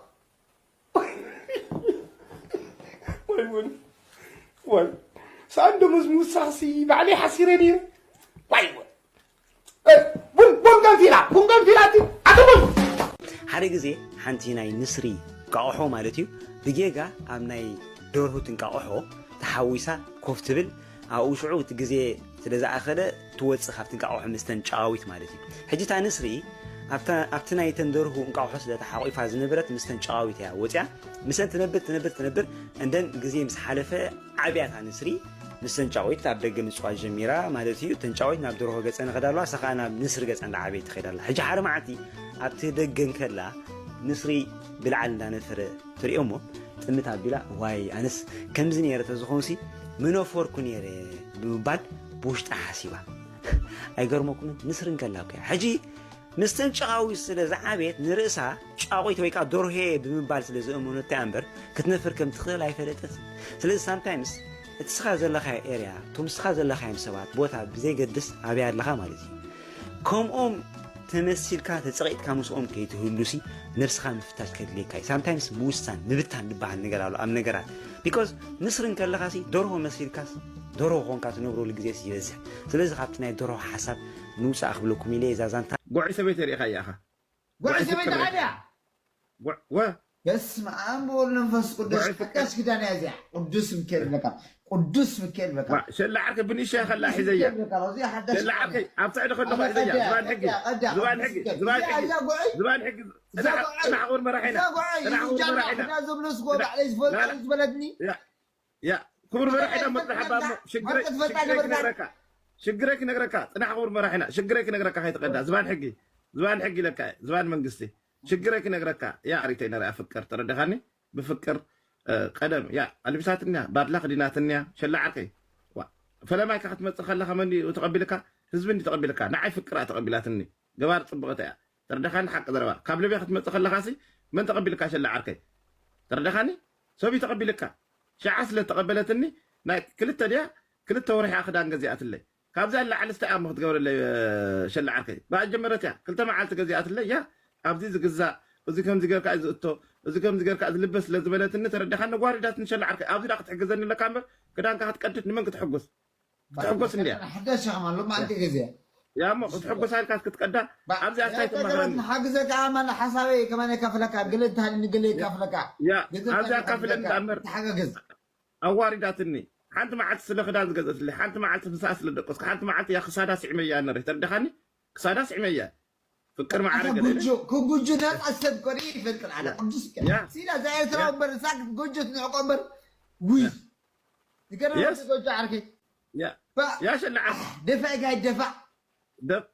ወይ ቡን፣ ወይ። ሳንዶ ምስ ምውሳኽሲ ባዕለይ ሓሲረ ነይረ። ዋይ፣ ወይ። እ፣ ቡን፣ ቡን ገንፊላ፣ ቡን ገንፊላ፣ ኣቲ፣ ኣቲ ቡን። ሓደ ግዜ ሓንቲ ናይ ንስሪ እንቃቑሖ ማለት እዩ፣ ብጌጋ ኣብ ናይ ደርሁት እንቃቑሖ ተሓዊሳ ኮፍ ትብል፣ ኣብኡ ሽዑ እቲ ግዜ ስለ ዝኣኸለ ትወጽእ ካብቲ እንቃቑሖ ምስተን ጨቓዊት ማለት እዩ። ሕጂ እታ ንስሪ ኣብታ፣ ኣብቲ ናይ ተን ደርሁ እንቃቑሖ ስለ ተሓቑፋ ዝነበረት ምስተን ጨቓዊት እያ ወጽያ። ምሰን ትነብር፣ ትነብር፣ ትነብር፣ እንደን ግዜ ምስ ሓለፈ ዓብያ እታ ንስሪ፣ ምስተን ጨቓዊት ኣብ ደገ ምጽዋት ጀሚራ ማለት እዩ። እተን ጨቓዊት ናብ ደርሆ ገጸን ይኸዳ ኣለዋ፣ እሳ ኸኣ ናብ ንስሪ ገጸ እንዳዓበየት ትኸይድ ኣላ። ሕጂ ሓደ መዓልቲ ኣብቲ ደገ እንከላ ንስሪ ብላዕሊ እንዳነፈረ ትሪኦ እሞ ጥምት ኣቢላ፣ ዋይ ኣነስ ከምዚ ነይረ ተዝኾንሲ ምነፈርኩ ነይረ ብምባል ብውሽጣ ሓሲባ። ኣይገርመኩምን? ንስሪ እንከላ እኮ እያ። ሕጂ ምስተን ጨቓዊት ስለ ዝዓበየት ንርእሳ ጫቑት ወይ ከኣ ደርሆ እየ ብምባል ስለ ዝእመነቶ እያ እምበር ክትነፍር ከም ትኽእል ኣይፈለጠትን። ስለዚ ሳምታይምስ እቲ ስኻ ዘለኻዮ ኤርያ፣ እቶም ስኻ ዘለኻዮም ሰባት፣ ቦታ ብዘይገድስ ኣበይ ኣለኻ ማለት እዩ። ከምኦም ተመሲልካ ተጸቒጥካ ምስኦም ከይትህሉሲ ነብስኻ ምፍታሽ ከድልየካ እዩ። ሳምታይምስ ምውሳን፣ ምብታን ዝበሃል ነገር ኣሎ ኣብ ነገራት። ቢኮዝ ንስሪ እንከለኻሲ ደርሆ መሲልካስ ደርሆ ኮንካ ትነብረሉ ግዜስ ይበዝሕ። ስለዚ ካብቲ ናይ ደርሆ ሓሳብ ንውጻእ ክብለኩም ኢለ እዛ ዛንታ። ጉዕይ ሰበይቲ ርኢኻያ ኢኻ? ጉዕይ ሰበይቲ ርኢኻያ? ጉዕ-፣ ወ-፣ በስመ ኣብ ወወልድ ወመንፈስ ቅዱስ። ጉዕይ ፍቅር። ሓዳሽ ኪዳን እያ እዚኣ። ቅዱስ ሚካኤል በቃ። ቅዱስ ሚካኤል በቃ። ዋ፣ ሸላ ዓርከይ ብንእሽተይ ከላ ሒዘያ። ሚካኤል በቃ። እዚኣ ሓዳሽ ሸላ ኪዳን ዓርከይ እያ። ኣብ ትዕዲ ከለኹ ኣነ ሒዘያ። ቀዲያ፣ ዝባን ሕጊ። ቀዲያ፣ ቀዲያ፣ ዝባን ቅዱስ ሕጊ። ሚካኤል። ዝባን እዚኣ ሕጊ። እዛ ጉዕይ፣ ዝባን ሕጊ። እዛ ጽናሕ ጉዕይ፣ ክቡር መራሒና። እዛ ጉዕይ፣ ጽናሕ ክቡር እዛ መራሒና። ሕና ዘብሎ ስጎ ጽናሕ፣ ባዕለይ ዝፈልጦ ላላ። ዝበለትኒ። ያ፣ ያ፣ ክቡር መራሒና፣ መጥረሓ ባሞ፣ ሽግረይ፣ ሓቂ ትፈልጣ ሽግረይ ነበርካ። ክነግረካ። ሽግረይ ክነግረካ። ጽናሕ ክቡር መራሒና። ሽግረይ ክነግረካ ከይትቐዳ። ዝባን ሕጊ። ዝባን ሕጊ ኢለካ። ዝባን መንግስቲ። ሽግረይ ክነግረካ። ያ፣ ኣሪተይ ነርኣ ፍቅር። ተረዳኻኒ? ብፍቅር፣ እ፣ ቀደም፣ ያ፣ ኣልቢሳትንያ፣ ባድላ ክዲናትንያ፣ ሸላ ዓርከይ። ዋ፣ ፈለማይካ ክትመጽእ ከለኻ መን እዩ ተቐቢልካ? ህዝቢ እንዲ ተቐቢልካ። ንዓይ ፍቅር እያ ተቐቢላትኒ። ገባር ጽቡቕቲ እያ። ተረዳኻኒ? ሓቂ ዘረባ። ካብ ሊብያ ክትመጽእ ከለኻሲ መን ተቐቢልካ ሸላ ዓርከይ? ተረዳኻኒ? ሰብ እዩ ተቐቢልካ። ሽዓ ስለ ተቐበለትኒ ናይ ክልተ ድያ ክልተ ወርሒ እያ ክዳን ገዚኣትለይ። ካብዚኣ ንላዕሊ እንታይ እያ እሞ ክትገብረለይ፣ እ፣ ሸላ ዓርከይ? ብኣ ጀመረት እያ። ክልተ መዓልቲ ገዚኣትለይ እያ። ኣብዚ ዝግዛእ፣ እዚ ከምዚ ጌርካ እዩ ዝእቶ፣ እዚ ከምዚ ጌርካ እዩ ዝልበስ ስለ ዝበለትኒ ተረዲኻኒ፣ ኣዋሪዳትኒ ሸላ ዓርከይ። ኣብዚ ደኣ ክትሕግዘኒ ኣለካ እምበር ክዳንካ ክትቀድድ ንመን ክትሕጉስ? ክትሕጎስ እንድያ። ሕደሽ ከማን ሎማዓንቲ ግዜ ያ እሞ ክትሕጎስ ኣልካ ክትቀዳ ኣብዚኣ እንታይ ትመሃረኒ ሓግዘካ ኣማን ሓሳበይ ከማን የካፍለካ፣ ገለ እንተሃልኒ ገለ የካፍለካ። ያ ኣብዚኣ ካፍለኒ ዳምበር ተሓጋገዝ ኣዋሪዳትኒ። ሓንቲ መዓልቲ ስለ ክዳን ዝገዘትለይ፣ ሓንቲ መዓልቲ ምሳኣ ስለ ደቀስኩ፣ ሓንቲ መዓልቲ እያ ክሳዳ ስዕመያ ነረ ተርደኻኒ። ክሳዳ ስዕመያ ፍቅር ማዕረ ገለ ጉጆ ክጉጆ ነፃ ሰብ ኮሪ ይፈልጥን ኣለ ቅዱስ ያ። ሲላ እዛ ኤርትራ እምበር ሳክት ጎጆ ትንዕቆ እምበር ውይ ዝገርም የስ። ጎጆ ዓርከይ ያ ባ- ያ ሸላዓ ደፋ ኢካ ይደፋ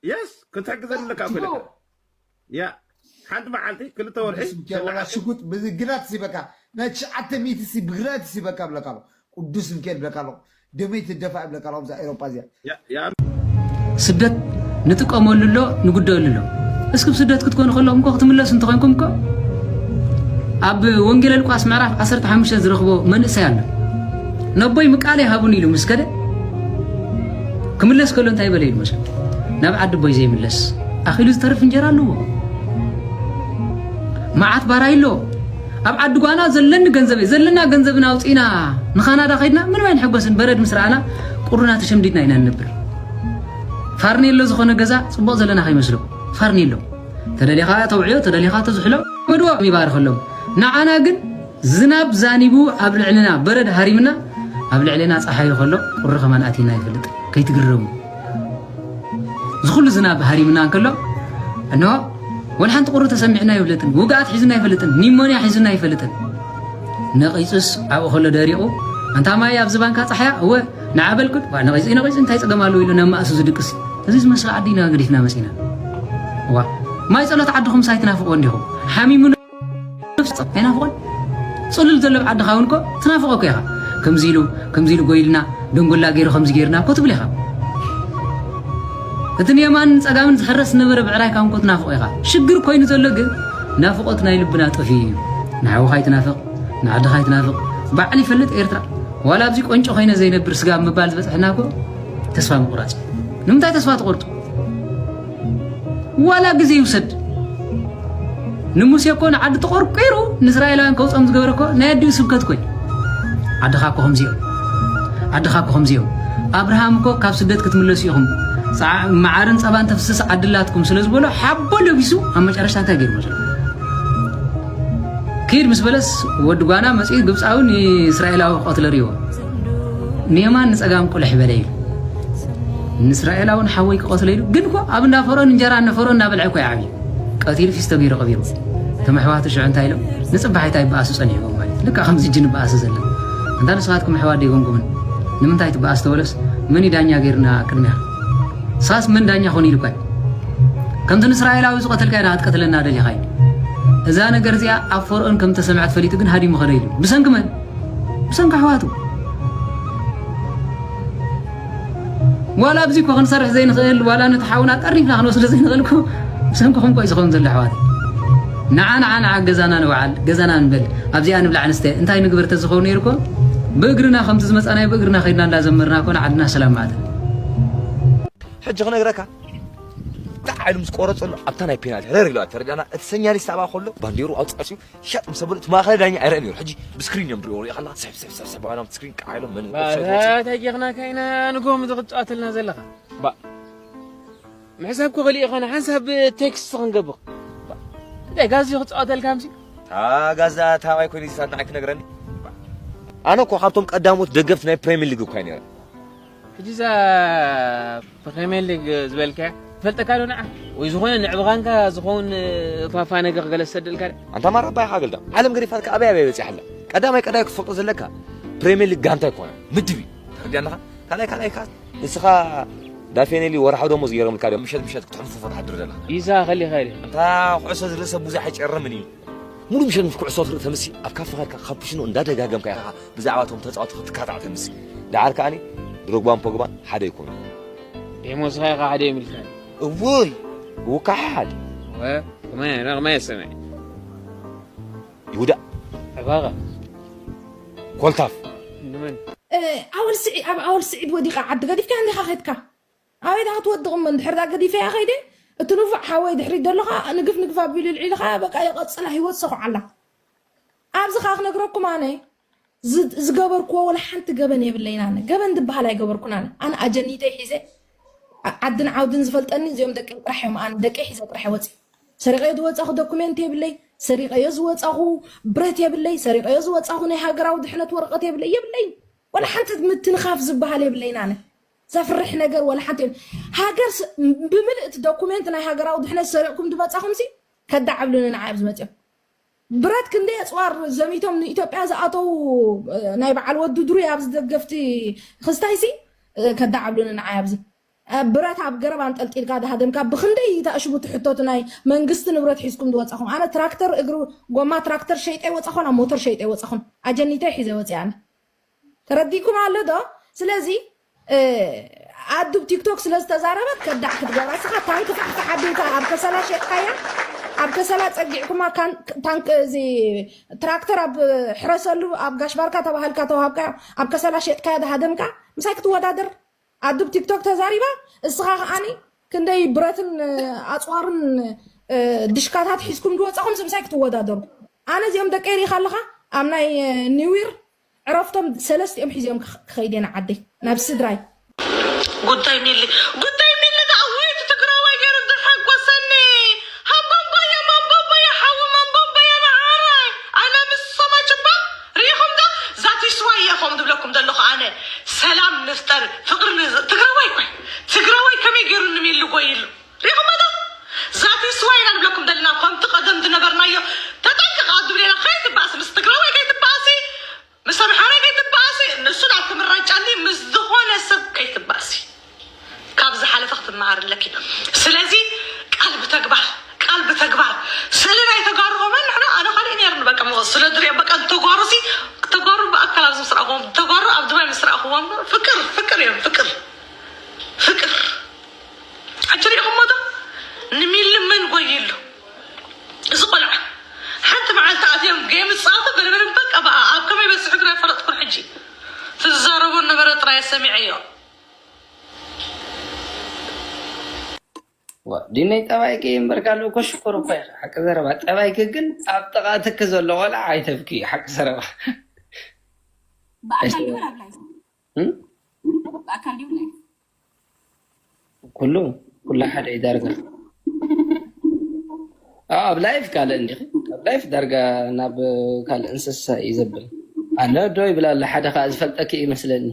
የስ ክትሕግዘኒ ኣለካ እኮ ኢለካ። ያ ሓንቲ መዓልቲ ክልተ ወርሒ ቅዱስ ሚካኤል ወላ ሽጉጥ ብግራት ሲበካ ናይ ትሽዓተ ሚእቲ ሲ ብግራት ሲበካ ብለካ ኣሎ። ቅዱስ ሚካኤል ብለካ ኣሎ። ደመይ ትደፋ ይብለካ ኣሎ። ኣብዛ ኤሮጳ እዚኣ ያ- ያ- ስደት ንጥቀመሉ ኣሎ ንጉደሉ ኣሎ። እስኪ ብስደት ክትኮኑ ከለኹም እኮ ክትምለሱ እንተኾይንኩም እኮ ኣብ ወንጌለ ሉቃስ ምዕራፍ ዓሰርተ ሓሙሽተ ዝረኽቦ መንእሰይ ኣሎ። ነቦይ ምቃለይ ሃቡኒ ኢሉ ምስ ከደ ክምለስ ከሎ እንታይ በለ ኢሉ መሰ ናብ ዓዲ ቦይ ዘይምለስ ኣኺሉ ዝተርፍ እንጀራ ኣለዎ። መዓት ባራይ ኣሎ። ኣብ ዓዲ ጓና ዘለኒ ገንዘብ ዘለና ገንዘብና ኣውፂና ንካናዳ ከይድና ምንም ኣይንሕጎስን። በረድ ምስ ረኣና ቁሩና ተሸምዲድና ኢና ንነብር። ፋርኔሎ ዝኾነ ገዛ ፅቡቕ ዘለና ከይመስሎ ፋርኔሎ ተደሊኻ ተውዕዮ ተደሊኻ ተዝሕሎ መድዋ ይባርኸሎም። ንዓና ግን ዝናብ ዛኒቡ ኣብ ልዕልና በረድ ሃሪምና ኣብ ልዕልና ፀሓዩ ከሎ ቁሪ ከማን ኣቲና ይፈልጥ። ከይትግረሙ ዝኹሉ ዝናብ ሃሪምና እንከሎ እንሆ ወላ ሓንቲ ቁሪ ተሰሚዕና ይፍለጥን ውግኣት ሒዙና ይፈልጥን ኒሞንያ ሒዙና ይፈልጥን። ነቒጹስ ኣብኡ ከሎ ደሪቑ ኣንታ ማይ ኣብዚ ባንካ ጸሓያ እወ ንዓበልኩድ ዋ ነቒጹ ነቒጹ እንታይ ጸገም ኣለዎ ኢሉ ናብ ማእሱ ዝድቅስ እዚ ዝመስል ዓዲ ኢና ገዲፍና መጺና። ዋ ማይ ጸሎት ዓድኹም ሳይትናፍቕዎ እንዲኹም ሓሚሙ ነፍሲ ጸ- ኣይናፍቖን። ጽሉል ዘሎ ኣብ ዓድኻ እውን እኮ ትናፍቖ እኮ ኢኻ። ከምዚ ኢሉ ከምዚ ኢሉ ጎይልና ደንጎላ ገይሩ ከምዚ ገይርና እኮ ትብል ኢኻ። እቲ ንየማንን ጸጋምን ዝሕረስ ዝነበረ ብዕራይካ እውን እኮ ትናፍቖ ኢኻ። ሽግር ኮይኑ ዘሎ ግን ናፍቖት ናይ ልብና ጠፊኡ እዩ። ንሓውኻ ይትናፍቕ፣ ንዓድኻ ይትናፍቕ። ባዕሉ ይፈልጥ ኤርትራ ዋላ ኣብዚ ቆንጮ ኮይነ ዘይነብር ስጋብ ምባል ዝበጽሐና እኮ ተስፋ ምቑራጽ እዩ። ንምንታይ ተስፋ ትቖርጡ? ዋላ ግዜ ይውሰድ። ንሙሴ እኮ ንዓዲ ተቆርቂሩ ንእስራኤላውያን ከውፅኦም ዝገበረ እኮ ናይ ኣዲኡ ስብከት እኮ እዩ። ዓድኻ እኮ ከምዚኦም ዓድኻ እኮ ከምዚኦም ኣብርሃም እኮ ካብ ስደት ክትምለሱ ኢኹም ፃዕ- መዓርን ፀባን ተፍስስ ዓድላትኩም ስለ ዝበሎ ሓቦ ለቢሱ ኣብ መጨረሽታ እንታይ ገይሩ መስሎ ኪድ ምስ በለስ ወዲ ጓና መፅኡ ግብፃዊ ንእስራኤላዊ ክቐትለ ርዎ ንየማን ንፀጋም ቁልሕ በለ ኢሉ ንእስራኤላውን ሓወይ ክቐትሎ ኢሉ ግን እኮ ኣብ እንዳ ፈርኦን እንጀራ እነ ፈርኦን እናበልዐ እኮ ይዓብዩ ቀቲሉ ፊስቶ ገይሩ ቀቢሩ እቶም ኣሕዋቱ ሽዑ እንታይ ኢሎም ንፅባሒታ ይበኣሱ ፀኒሕዎም ማለት ልካ ከምዚ እጅ ንበኣሱ ዘለና እንታ ንስኻትኩም ኣሕዋት ደይኮንኩምን ንምንታይ ትበኣስ ተበለስ መን እዩ ዳኛ ገይርና ቅድሚያ ሳስ መን ዳኛ ኾን ኢሉኳይ ከምቲ ንእስራኤላዊ ዝቐተልካይ ዳ ክትቀትለና ደሊኻይ እዛ ነገር እዚኣ ኣብ ፈርኦን ከም ተሰምዐት ፈሊጡ ግን ሃዲሙ ኸደ ኢሉ ብሰንኪ መን ብሰንኪ ኣሕዋቱ ዋላ ኣብዚ እኮ ክንሰርሕ ዘይንኽእል ዋላ ነቲ ሓውና ጠሪፍና ክንወስዶ ዘይንኽእል እኮ ብሰንክኹም እኮ እዩ ዝኸውን ዘሎ ኣሕዋት ንዓ ንዓ ንዓ ገዛና ንውዓል ገዛና ንበል ኣብዚኣ ንብላዕ ንስተ እንታይ ንግበር ተዝኸውን ነይሩ እኮ ብእግርና ከምቲ ዝመፃናዮ ብእግርና ከይድና እንዳዘመርና እኮ ንዓድና ሰላም ማዕተ ሕጂ ክነግረካ እንታይ ዓይሉ ምስ ቆረፀሉ ኣብታ ናይ ፔናልቲ ረር ኢለዋ ተረዳና እቲ ሰኛሊስት ኣብኣ ከሎ ባንዴሩ ኣውፃፅዩ ሻጥ ምስ ኣበሉ እቲ ማእኸላይ ዳኛ ኣይረአ ነይሩ ሕጂ ብስክሪን እዮም ድሪኦ ሪኦ ከላ ስሕብ ስሕብ ስሕብ ስሕብ ባዕሎም ስክሪን ቃዓ ኢሎም መን ኦፍሳይድ ወፂኡ ባታ ጌኽና ካይና ንጎም ዝቕጫወተልና ዘለኻ ባ ምሕሳብ ክኽእል ኢኻ ንሓንሳብ ቴክስት ክንገብር እንታይ ጋዚ ክፃወተልካ ምሲ ታጋዛ ታባይ ኮይኑ ዚሳት ንዓይ ክነግረኒ ኣነ እኮ ካብቶም ቀዳሞት ደገፍቲ ናይ ፕሪሚየር ሊግ እኳ ነረ ሕጂ እዛ ፕሪሚየር ሊግ ዝበልካያ ትፈልጠካ ዶ ንዓ ወይ ዝኾነ ንዕብኻንካ ዝኸውን ፋፋ ነገር ክገለ ዝሰደልካ ድያ? ኣንታ ማራ ኣባይኻ ገልዳ ዓለም ገዲፋትካ ኣበይ ኣበይ በፂሓ ኣላ ቀዳማይ ቀዳይ ክትፈልጦ ዘለካ ፕሪሚየር ሊግ ጋንታ ኣይኮነ ምድብ እዩ ተረዲኣናኻ ካልኣይ ካልኣይ ከኣ ንስኻ ዳፌኔሊ ወርሓዊ ደሞዝ ገይሮምልካ ድዮም ምሸት ምሸት ክትሕንፉፎ ትሓድር ዘለኻ ኢሳ ከሊኻ ኢለ ኣንታ ኩዕሶ ዝርእሰ ብዙሕ ኣይጨርምን እዩ ሙሉእ ምሸት ምስ ኩዕሶ ትርኢ ተምሲ ኣብ ካፈ ኸድካ ካፑሽኖ እንዳደጋገምካ ኢኻ ብዛዕባ እቶም ተጻወቲ ክትካታዕ ተምሲ ደሓር ከኣኒ ድሮግባን ፖግባን ሓደ ይኮኑ ደሞዝኻ ኢኻ ሓደ እዮም ኢልካ እውይ ውካሓል ከመይ ሰመይ ይሁዳ ዕባኻ ኮልታፍ ንመን ኣወል ስዒድ ኣብ ኣወል ስዒድ ወዲቓ ዓዲ ገዲፍካ እንዲኻ ኸድካ ኣበይ ዳ ክትወድቕ እሞ እንድሕር ዳ ገዲፈያ ኸይደ እቲ ንፉዕ ሓወይ ድሕሪት ደሎ ኸዓ ንግፍ ንግፍ ኣቢሉ ልዒሉ ኸዓ በቃ ይቐፅላ ህይወት ሰኹዓላ ኣብዚ ኸዓ ክነግረኩም ኣነ ዝ- ዝገበርክዎ ወላ ሓንቲ ገበን የብለይን። ኣነ ገበን ዝበሃል ኣይገበርኩን። ኣነ ኣነ ኣጀኒተይ ሒዘ ዓ- ዓድን ዓውድን ዝፈልጠኒ እዚኦም ደቂ ጥራሕ እዮም። ኣነ ደቂ ሒዘ ጥራሕ ወፂ ሰሪቀዮ ዝወፃኹ ዶኩሜንት የብለይ፣ ሰሪቀዮ ዝወፃኹ ብረት የብለይ፣ ሰሪቀዮ ዝወፃኹ ናይ ሃገራዊ ድሕነት ወረቀት የብለይ የብለይ። ወላ ሓንቲ ምትንኻፍ ዝበሃል የብለይን። ኣነ ዘፍርሕ ነገር ወላ ሓንቲ የብለይ። ሃገር ስ- ብምልእቲ ዶኩሜንት ናይ ሃገራዊ ድሕነት ሰሪቕኩም ዝመፃኹም ሲ ከዳዓብሉኒ ንዓይ ኣብ ዝመፅኦም ብረት ክንደይ ኣፅዋር ዘሚቶም ንኢትዮጵያ ዝኣተው ናይ በዓል ወዲ ድሩይ ኣብዚ ደገፍቲ ክስታይ ሲ ከዳዓብሉኒ ንዓይ ኣብዚ ብረት ኣብ ገረብ ኣንጠልጢልካ ድሃደምካ ብክንደይ ተኣሽቡ ትሕቶት ናይ መንግስቲ ንብረት ሒዝኩም ዝወፃኹም ኣነ ትራክተር እግሪ ጎማ ትራክተር ሸይጠ ወፃኹን ኣብ ሞተር ሸይጠ ወፃኹን ኣጀኒተይ ሒዘ ወፂ ኣነ ተረዲኩም ኣሎ ዶ ስለዚ ኣዱ ብ ቲክቶክ ስለ ዝተዛረበት ከዳዕ ክትገብራ እስኻ ታንክ ፋሕፋሕ ኣቢልካ ኣብ ከሰላ ሸጥካያ ኣብ ከሰላ ጸጊዕኩማ ታንክ እዚ ትራክተር ኣብ ሕረሰሉ ኣብ ጋሽ ባርካ ተባሃልካ ተዋሃብካ ኣብ ከሰላ ሸጥካያ ዝሃደምካ ምሳይ ክትወዳደር ኣዱ ብ ቲክቶክ ተዛሪባ እስኻ ከዓኒ ክንደይ ብረትን ኣፅዋርን ድሽካታት ሒዝኩም ዝወፃኹም ምሳይ ክትወዳደሩ ኣነ እዚኦም ደቀይ ሪኢኻ ኣለኻ ኣብ ናይ ኒው ይር ዕረፍቶም ሰለስቲኦም ሒዚኦም ክኸይድ እየ ንዓደይ ናብ ስድራይ ጉዳይ ሚሊ ጉዳይ ሚሊ ከዓ ወይ እቲ ትግራዋይ ገይሩ ዝሓጎሰኒ ሃምቦምቦየ ማምቦምቦየ ሓዊ ማምቦምቦየ መዓራይ ኣነ ምስ ሰማችባ ርኢኹም ዶ ዛቲስዋየ ከም ዝብለኩም ዘለኹ ኣነ ሰላም ንፍጠር ፍቅሪ ትግራዋይ ኮይ ትግራዋይ ከመይ ገይሩ ንሚሊ ጎይሉ ርኢኹም ዶ ዛቲስዋይ ኢና ንብለኩም ዘለና ከምቲ ቀደም ዝነበርናዮ ተጠንቀቕ ኣዱ ብሌና ከይትባእሲ ምስ ትግራዋይ ከይትባእሲ ምስ ኣምሓራይ ከይትባእሲ ንሱ ናብ ትምራጫኒ ምስ ዝኾነ ሰብ ከይትባእሲ ካብ ዝሓለፈ ክትመሃር ኣለኪ ስለዚ ቃል ብተግባር ቃል ብተግባር ስእሊ ናይ ተጋሩ ከማን ንሕና ኣነ ካሊእ ነርኒ በቃ መ ስለ ድሪኦ በቃ ተጓሩ ሲ ተጓሩ ብኣካል ኣብዚ ምስ ረኣኹዎም ተጓሩ ኣብ ድባይ ምስ ረኣኹዎም ፍቅር ፍቅር እዮም ፍቅር ፍቅር ሕጂ ሪኢኹሞ ዶ ንሚሊ መን ጎይሉ እዚ ቆልዓ ሓንቲ መዓልቲ ኣትዮም ጌም ዝፃወቱ በለበለ በቃ በኣ ኣብ ከመይ በፅሑ ግን ኣይፈለጥኩን ሕጂ ትዛረቦ ነበረ ጥራይ ሰሚዐዮ ዲነይ ጠባይኪ እምበር ካልእ እኮ ሽኮር እኮ ኢኺ ሓቂ ዘረባ ጠባይኪ ግን ኣብ ጥቓትኪ ዘሎ ቆልዓ ኣይተብኪ ሓቂ ዘረባ ብኣካል ድዩ ናብ ላይፍ ብኣካል ድዩ ላይፍ ኩሉ ኩሉ ሓደ እዩ ዳርጋ ኣብ ላይፍ ካልእ እንዲኺ ኣብ ላይፍ ዳርጋ ናብ ካልእ እንስሳ እዩ ዘብል ኣነ ዶ ይብል ኣሎ ሓደ ከዓ ዝፈልጠኪ ይመስለኒ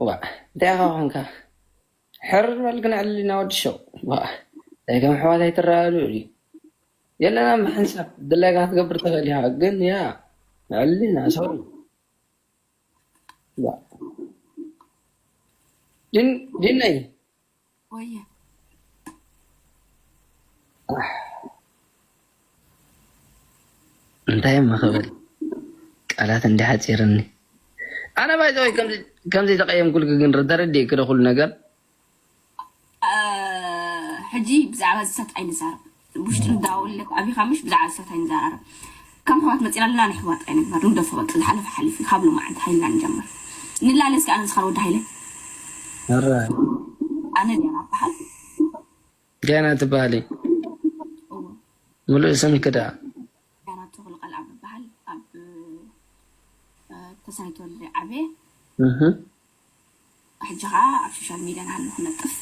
ዋ እንታይ ኢኻ ኮንካ ሕር በል ግን ዕልልና ወዲ ሸው እንታይ ከም ኣሕዋት ኣይትረኣሉ እዩ የለና ምሕንሳብ ድላይካ ክትገብር ትኽእል ኢኻ ግን ያ ዕልልና ሰው ዲነይ ወየ እንታይ እሞ ክብል ቃላት እንዲ ሓፂርኒ ኣነ ባይዘወይ ከምዚ ተቀየምኩልኪ ግን ተረዲእኪ ዶ ኩሉ ነገር ሕጂ ብዛዕባ ዝሰት ኣይንዛረብ ውሽጢ ንዳወለኩ ኣቢኻ ምሽ ብዛዕባ ዝሰት ኣይንዛራረብ ከም ኣሕዋት መፂና ኣለና ናይ ኣሕዋት ኣይንግበር ንግደፎ በቃ ዝሓለፈ ሓሊፉ ካብ ሎማዓንቲ ሃይልና ንጀምር ንላለ እስኪ ኣነ ዝኻር ወዲ ሃይለ ኣነ ዲያ በሃል ገና ትበሃሊ ሙሉእ ስምኪ ደኣ ዳና ተኽሉ ቃልኣብ እበሃል ኣብ ተሳይቶ ልደ ዓብየ ሕጂ ከዓ ኣብ ሶሻል ሚድያ ናሃለኹ ነጥፍ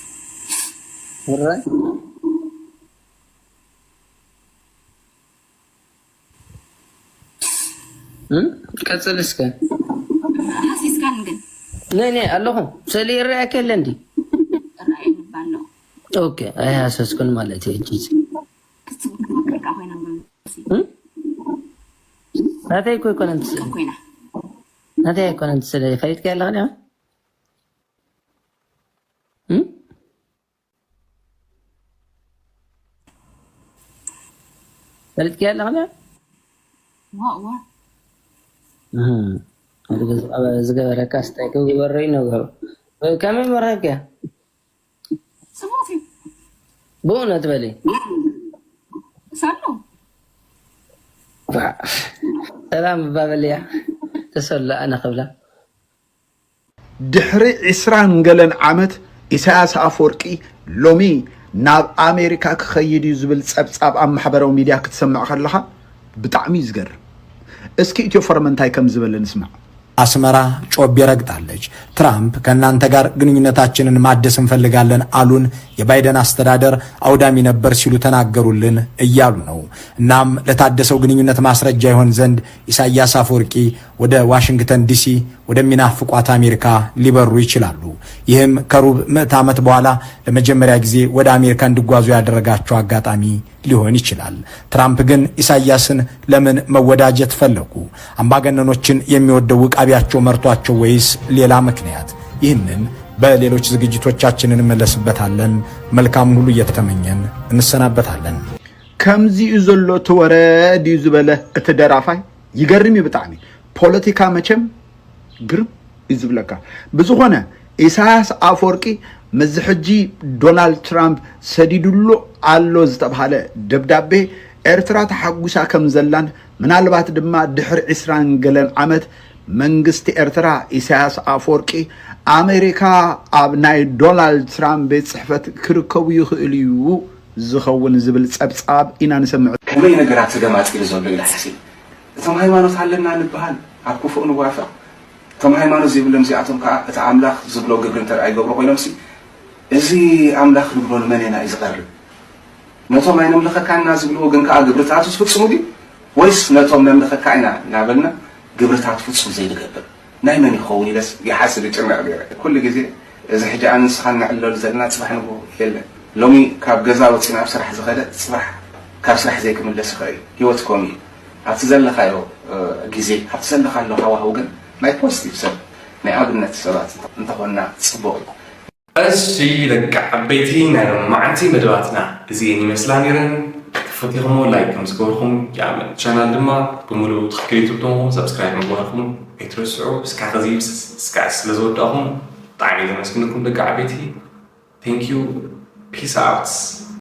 ቀፅል እስከ ሃሲስካን ግን ነይ ነይ ኣለኹ ስእሊ ይረኣየኪ የለ እንዲ ራእየ ንባሎ ኦኬ ኣይሃሰስኩን ማለት እዩ ሕጂ ናተይ እኮ ኣይኮነን ትስእሊ ናተይ ኣይኮነን ትስእሊ ፈሊጥካ ኣለኻ ዲኻ ፈሊጥካ ኣለኻ ዲኻ ዝገበረካ ስታይ ክግበሮ ይነገሩ ከመይ መረከ ጽቡቕ እዩ። ብእውነት በሊ። ሳሉ። ሰላም እባ በልያ። ተሰሎ ኣነ ክብላ። ድሕሪ ዕስራን ገለን ዓመት ኢሳያስ ኣፈወርቂ ሎሚ ናብ ኣሜሪካ ክኸይድ እዩ ዝብል ጸብጻብ ኣብ ማሕበራዊ ሚድያ ክትሰምዕ ከለኻ ብጣዕሚ እዩ ዝገርም። እስኪ ኢትዮ ፎረም እንታይ ከም ዝበለ ንስማዕ። አስመራ ጮቤ ረግጣለች። ትራምፕ ከእናንተ ጋር ግንኙነታችንን ማደስ እንፈልጋለን አሉን፣ የባይደን አስተዳደር አውዳሚ ነበር ሲሉ ተናገሩልን እያሉ ነው። እናም ለታደሰው ግንኙነት ማስረጃ ይሆን ዘንድ ኢሳያስ አፈወርቂ ወደ ዋሽንግተን ዲሲ ወደሚናፍቋት አሜሪካ ሊበሩ ይችላሉ። ይህም ከሩብ ምዕት ዓመት በኋላ ለመጀመሪያ ጊዜ ወደ አሜሪካ እንዲጓዙ ያደረጋቸው አጋጣሚ ሊሆን ይችላል። ትራምፕ ግን ኢሳያስን ለምን መወዳጀት ፈለጉ? አምባገነኖችን የሚወደው ውቃቢያቸው መርቷቸው ወይስ ሌላ ምክንያት? ይህንን በሌሎች ዝግጅቶቻችን እንመለስበታለን። መልካሙን ሁሉ እየተመኘን እንሰናበታለን። ከምዚኡ ዘሎ እቲ ወረ ድዩ ዝበለ እቲ ደራፋይ ይገርም እዩ ብጣዕሚ። ፖለቲካ መቸም ግርም እዩ ዝብለካ። ብዝኾነ ኢሳያስ ኣፈወርቂ ምስዚ ሕጂ ዶናልድ ትራምፕ ሰዲዱሉ ኣሎ ዝተብሃለ ደብዳቤ ኤርትራ ተሓጒሳ ከም ዘላን ምናልባት ድማ ድሕሪ ዕስራን ገለን ዓመት መንግስቲ ኤርትራ ኢሳያስ ኣፈወርቂ ኣሜሪካ ኣብ ናይ ዶናልድ ትራምፕ ቤት ጽሕፈት ክርከቡ ይኽእሉ እዩ ዝኸውን ዝብል ጸብጻብ ኢና ንሰምዕ። ከመይ ነገራት ተገማጢሉ ዘሎ ኢለ ሓሲብ። እቶም ሃይማኖት ኣለና ንበሃል ኣብ ክፉእ ንዋፈር። እቶም ሃይማኖት ዘይብሎም እዚኣቶም ከዓ እቲ ኣምላኽ ዝብሎ ግብሪ እንተ ደኣ ይገብሩ ኮይኖምሲ እዚ ኣምላኽ ንብሎ ንመን ኢና እዩ ዝቐርብ? ነቶም ኣይነምልኸካን ኢና ዝብልዎ ግን ከዓ ግብርታቱ ዝፍጽሙ ድዩ? ወይስ ነቶም ነምልኸካ ኢና እናበልና ግብርታት ፍጹም ዘይንገብር ናይ መን ይኸውን ኢለስ ይሓስብ ይጭነቕ ነይረ። ኩሉ ግዜ እዚ ሕጂ ኣነ ንስኻን ንዕለሉ ዘለና ጽባሕ ንግሆ የለን። ሎሚ ካብ ገዛ ወጺና ኣብ ስራሕ ዝኸደ ጽባሕ ካብ ስራሕ ዘይክምለስ ይኽእል እዩ። ህይወት ከምኡ እዩ። ኣብቲ ዘለኻዮ ግዜ ኣብቲ ዘለኻሉ ሃዋህው ግን ናይ ፖዚቲቭ ሰብ ናይ ኣብነት ሰባት እንተኾንና ጽቡቕ እዩ። እሺ ደቂ ዓበይቲ ናይ ሎማዓንቲ መደባትና እዚኤን ይመስላ ነይረን። ተፈቲኹሞ ላይክ ከም ዝገበርኩም ይኣምን። ቻናል ድማ ብምሉኡ ትኽክል ዩቱብ ተኾንኩም ሰብስክራይብ ምግባርኩም ኣይትረስዑ። እስካዕ ከዚ እስካዕ ስለ ዝወዳእኹም ብጣዕሚ እየ ዘመስግነኩም ደቂ ዓበይቲ። Thank you. Peace out.